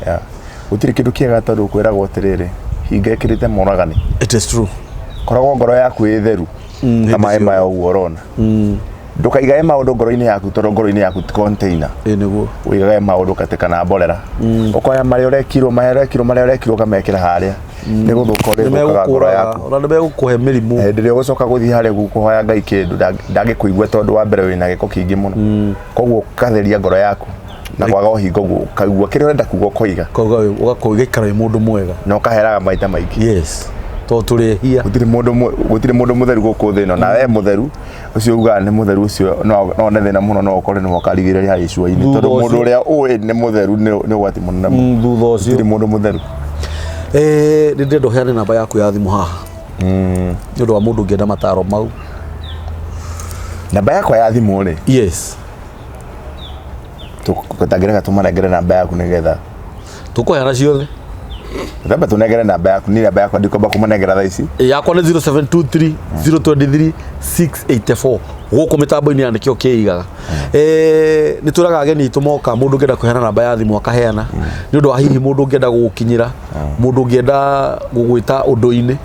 Speaker 1: Gũtirĩ kĩndũ kĩega tondũ kwĩragwo atĩrĩrĩ, hinga ĩkĩrĩte mũragani.
Speaker 2: It is true.
Speaker 1: Koragwo ngoro yaku ĩ theru ta maĩ maya ũguo ũrona. Ndũkaigage maũndũ ngoro-inĩ yaku tondũ ngoro-inĩ yaku ti container.
Speaker 2: Ĩ nĩguo.
Speaker 1: Ũigage maũndũ katĩ kana mborera. Ũkoya marĩa ũrekirwo, marĩa ũrekirwo, marĩa ũrekirwo ũkamekĩra harĩa. Nĩ gũthũka ũrĩthũkaga ngoro yaku.
Speaker 2: Ona nĩ megũkũhe mĩrimũ.
Speaker 1: Hĩndĩ ĩrĩa ũgũcoka gũthiĩ harĩa ũguo kũhoya Ngai kĩndũ ndangĩkũigua tondũ wa mbere wĩna gĩko kĩingĩ mũno. Koguo ũkatheria ngoro yaku na kwaga ũhinga ũguo ũkaigua kĩrĩa ũrenda kuga ũkoiga.
Speaker 2: Ũkauga ũgaikara wĩ mũndũ mwega.
Speaker 1: Na ũkaheraga maita maingĩ.
Speaker 2: Yes. Tondũ tũrĩ ehia.
Speaker 1: Gũtirĩ mũndũ mũtheru gũkũ thĩ ĩno, na we mũtheru ũcio ugaga nĩ mũtheru ũcio no one thĩna mũno, no ũkore nĩwe ũkarigĩrĩria harĩ icua-inĩ.
Speaker 2: Thutha
Speaker 1: Tondũ mũndũ
Speaker 2: ũcio.
Speaker 1: ũrĩa ũĩ nĩ mũtheru nĩ ũgwati mũnene mũno.
Speaker 2: Thutha ũcio.
Speaker 1: Gũtirĩ mũndũ mũtheru.
Speaker 2: Nĩ ndĩrenda ũheane namba yaku ya thimũ haha. Nĩ ũndũ wa mũndũ ũngĩenda mataro mau.
Speaker 1: Namba yakwa ya thimũ rĩ?
Speaker 2: Yes.
Speaker 1: Tũtangĩreka tũmanengere namba yaku nĩgetha.
Speaker 2: Tũkũheana ciothe.
Speaker 1: Thambe tũnengere namba yaku, niĩ namba yakwa ndikwamba kũmanengera thaa ici.
Speaker 2: Yakwa nĩ 0723 023 684. Gũkũ mĩtambo-inĩ ya Nĩkĩo Kĩigaga. Nĩ twĩraga ageni aitũ moka, mũndũ ũngĩenda kũheana namba ya thimũ akaheana. Nĩ ũndũ wa hihi mũndũ ũngĩenda gũgũkinyĩra, mũndũ ũngĩenda gũgwĩta ũndũ-inĩ.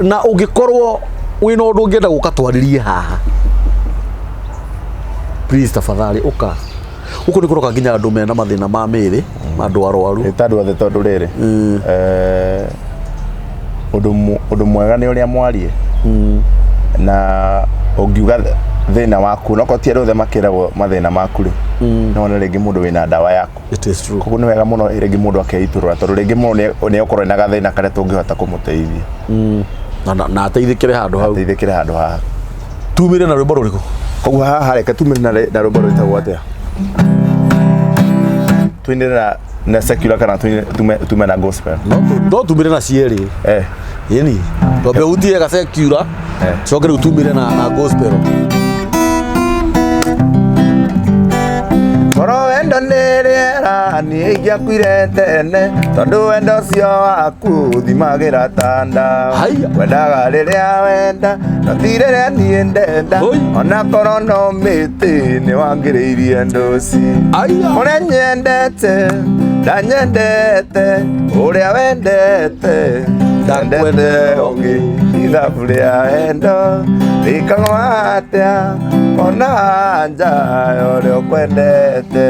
Speaker 2: Na ũngĩkorwo wĩna ũndũ ũngĩenda gũka twarĩrie haha, please tafadhali ũka. Gũkũ nĩ kũroka nginya andũ mena mathĩna ma mĩĩrĩ, andũ arwaru.
Speaker 1: Nĩ ta andũ othe tondũ rĩrĩ, ũndũ mwega nĩ ũrĩa mwarie. Na ũngiuga thĩna waku, no korwo ti andũ othe makĩragwo mathĩna maku rĩ, no wone rĩngĩ mũndũ wĩna ndawa yaku.
Speaker 2: It is true.
Speaker 1: Koguo nĩ wega mũno rĩngĩ mũndũ akeitũrũra, tondũ rĩngĩ mũndũ nĩ egũkorwo ena gathĩna karĩa tũngĩhota kũmũteithia.
Speaker 2: Na ateithĩkĩre handũ hau.
Speaker 1: Ateithĩkĩre handũ haha.
Speaker 2: Tumire na rwĩmbo rũrĩkũ?
Speaker 1: Koguo haha reke tumire na rwĩmbo rwĩtagwo atĩa? Tuinĩre na secular kana tume na gospel?
Speaker 2: No tumire na cierĩ. Ĩni twambe ũhutie gacekiura.
Speaker 1: Eh.
Speaker 2: Coke rĩu tumire na gospel.
Speaker 1: Korwo wendo nĩ rĩera niĩ ingĩakuire tene, tondũ wendo ũcio waku thimagĩra ta ndawa.
Speaker 2: Haiya.
Speaker 1: Wendaga rĩrĩa wenda, no ti rĩrĩa niĩ ndenda.
Speaker 2: Hoi.
Speaker 1: Ona korwo no mĩtĩ nĩ wangĩrĩirie ndũci.
Speaker 2: Aya.
Speaker 1: Ũrĩa nyendete ndanyendete, ũrĩa wendete ndendete ũngĩ. Ithabu rĩa wendo rĩkagwo atĩa ona anja ya ũrĩa ũkwendete.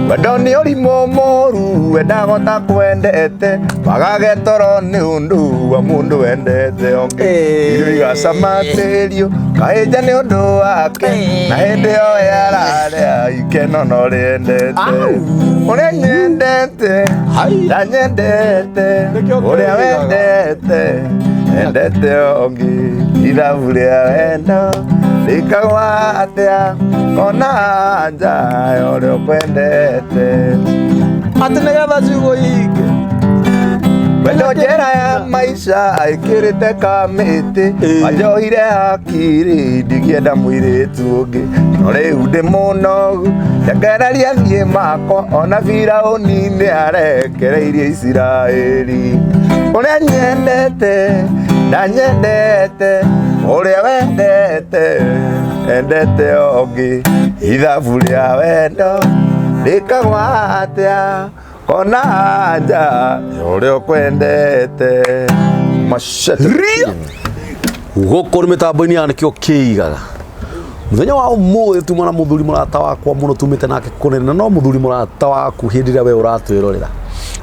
Speaker 1: Wendo nĩ ũrimũ mũru, wendaga ũtakwendete, wagage toro nĩ ũndũ wa mũndũ wendete ũngĩ.
Speaker 2: Eh.
Speaker 1: Irio igacamatĩrio kahĩnja nĩ ũndũ wake, na hĩndĩ ĩyo yararĩa ikeno no rĩendete.
Speaker 2: Au.
Speaker 1: Ũrĩa nyendete
Speaker 2: Hai.
Speaker 1: ndanyendete,
Speaker 2: Nĩkĩo
Speaker 1: ũrĩa
Speaker 2: kĩigaga.
Speaker 1: wendete endete ũngĩ. Ithabu rĩa wendo rĩkagwo atĩa ona anja ya ũrĩa ũkwendete.
Speaker 2: Atĩ nĩgetha ciugo ihinge.
Speaker 1: Wendo njera ya maica ĩkĩrĩte kamĩtĩ.
Speaker 2: Ĩĩ.
Speaker 1: Wanjohire hakiri ndingĩenda mũirĩtu ũngĩ, no rĩu ndĩ mũnogu, rekereria thiĩ makwa. Ona Firaũni nĩ arekereirie Isiraeli. Ũrĩa nyendete ndanyendete, ũrĩa wendete endete ũngĩ. Ithabu rĩa wendo rĩkagwo atĩa kona anja ya ũrĩa ũkwendete. Machete.
Speaker 2: Ria. Gũkũ nĩ mĩtambo-inĩ ya nĩkĩo kĩigaga. Mũthenya wa ũmũthĩ tuma na mũthuri mũrata wakwa mũno, tumĩte nake kũnene, na no mũthuri mũrata waku hĩndĩ ĩrĩa we ũratwĩrorera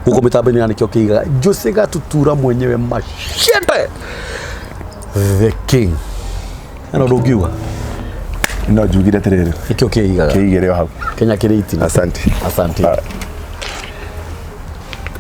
Speaker 2: gũkũ mĩtambo-inĩ ya nĩkĩo kĩigaga. Jose Gatutura mwenyewe, Machete the king. Hena ũndũ ũngiuga?
Speaker 1: No njugire atĩrĩrĩ,
Speaker 2: Nĩkĩo kĩigaga.
Speaker 1: kĩigĩre o hau.
Speaker 2: Kenya kĩrĩ itina.
Speaker 1: Asante.
Speaker 2: Asante.
Speaker 1: Ah.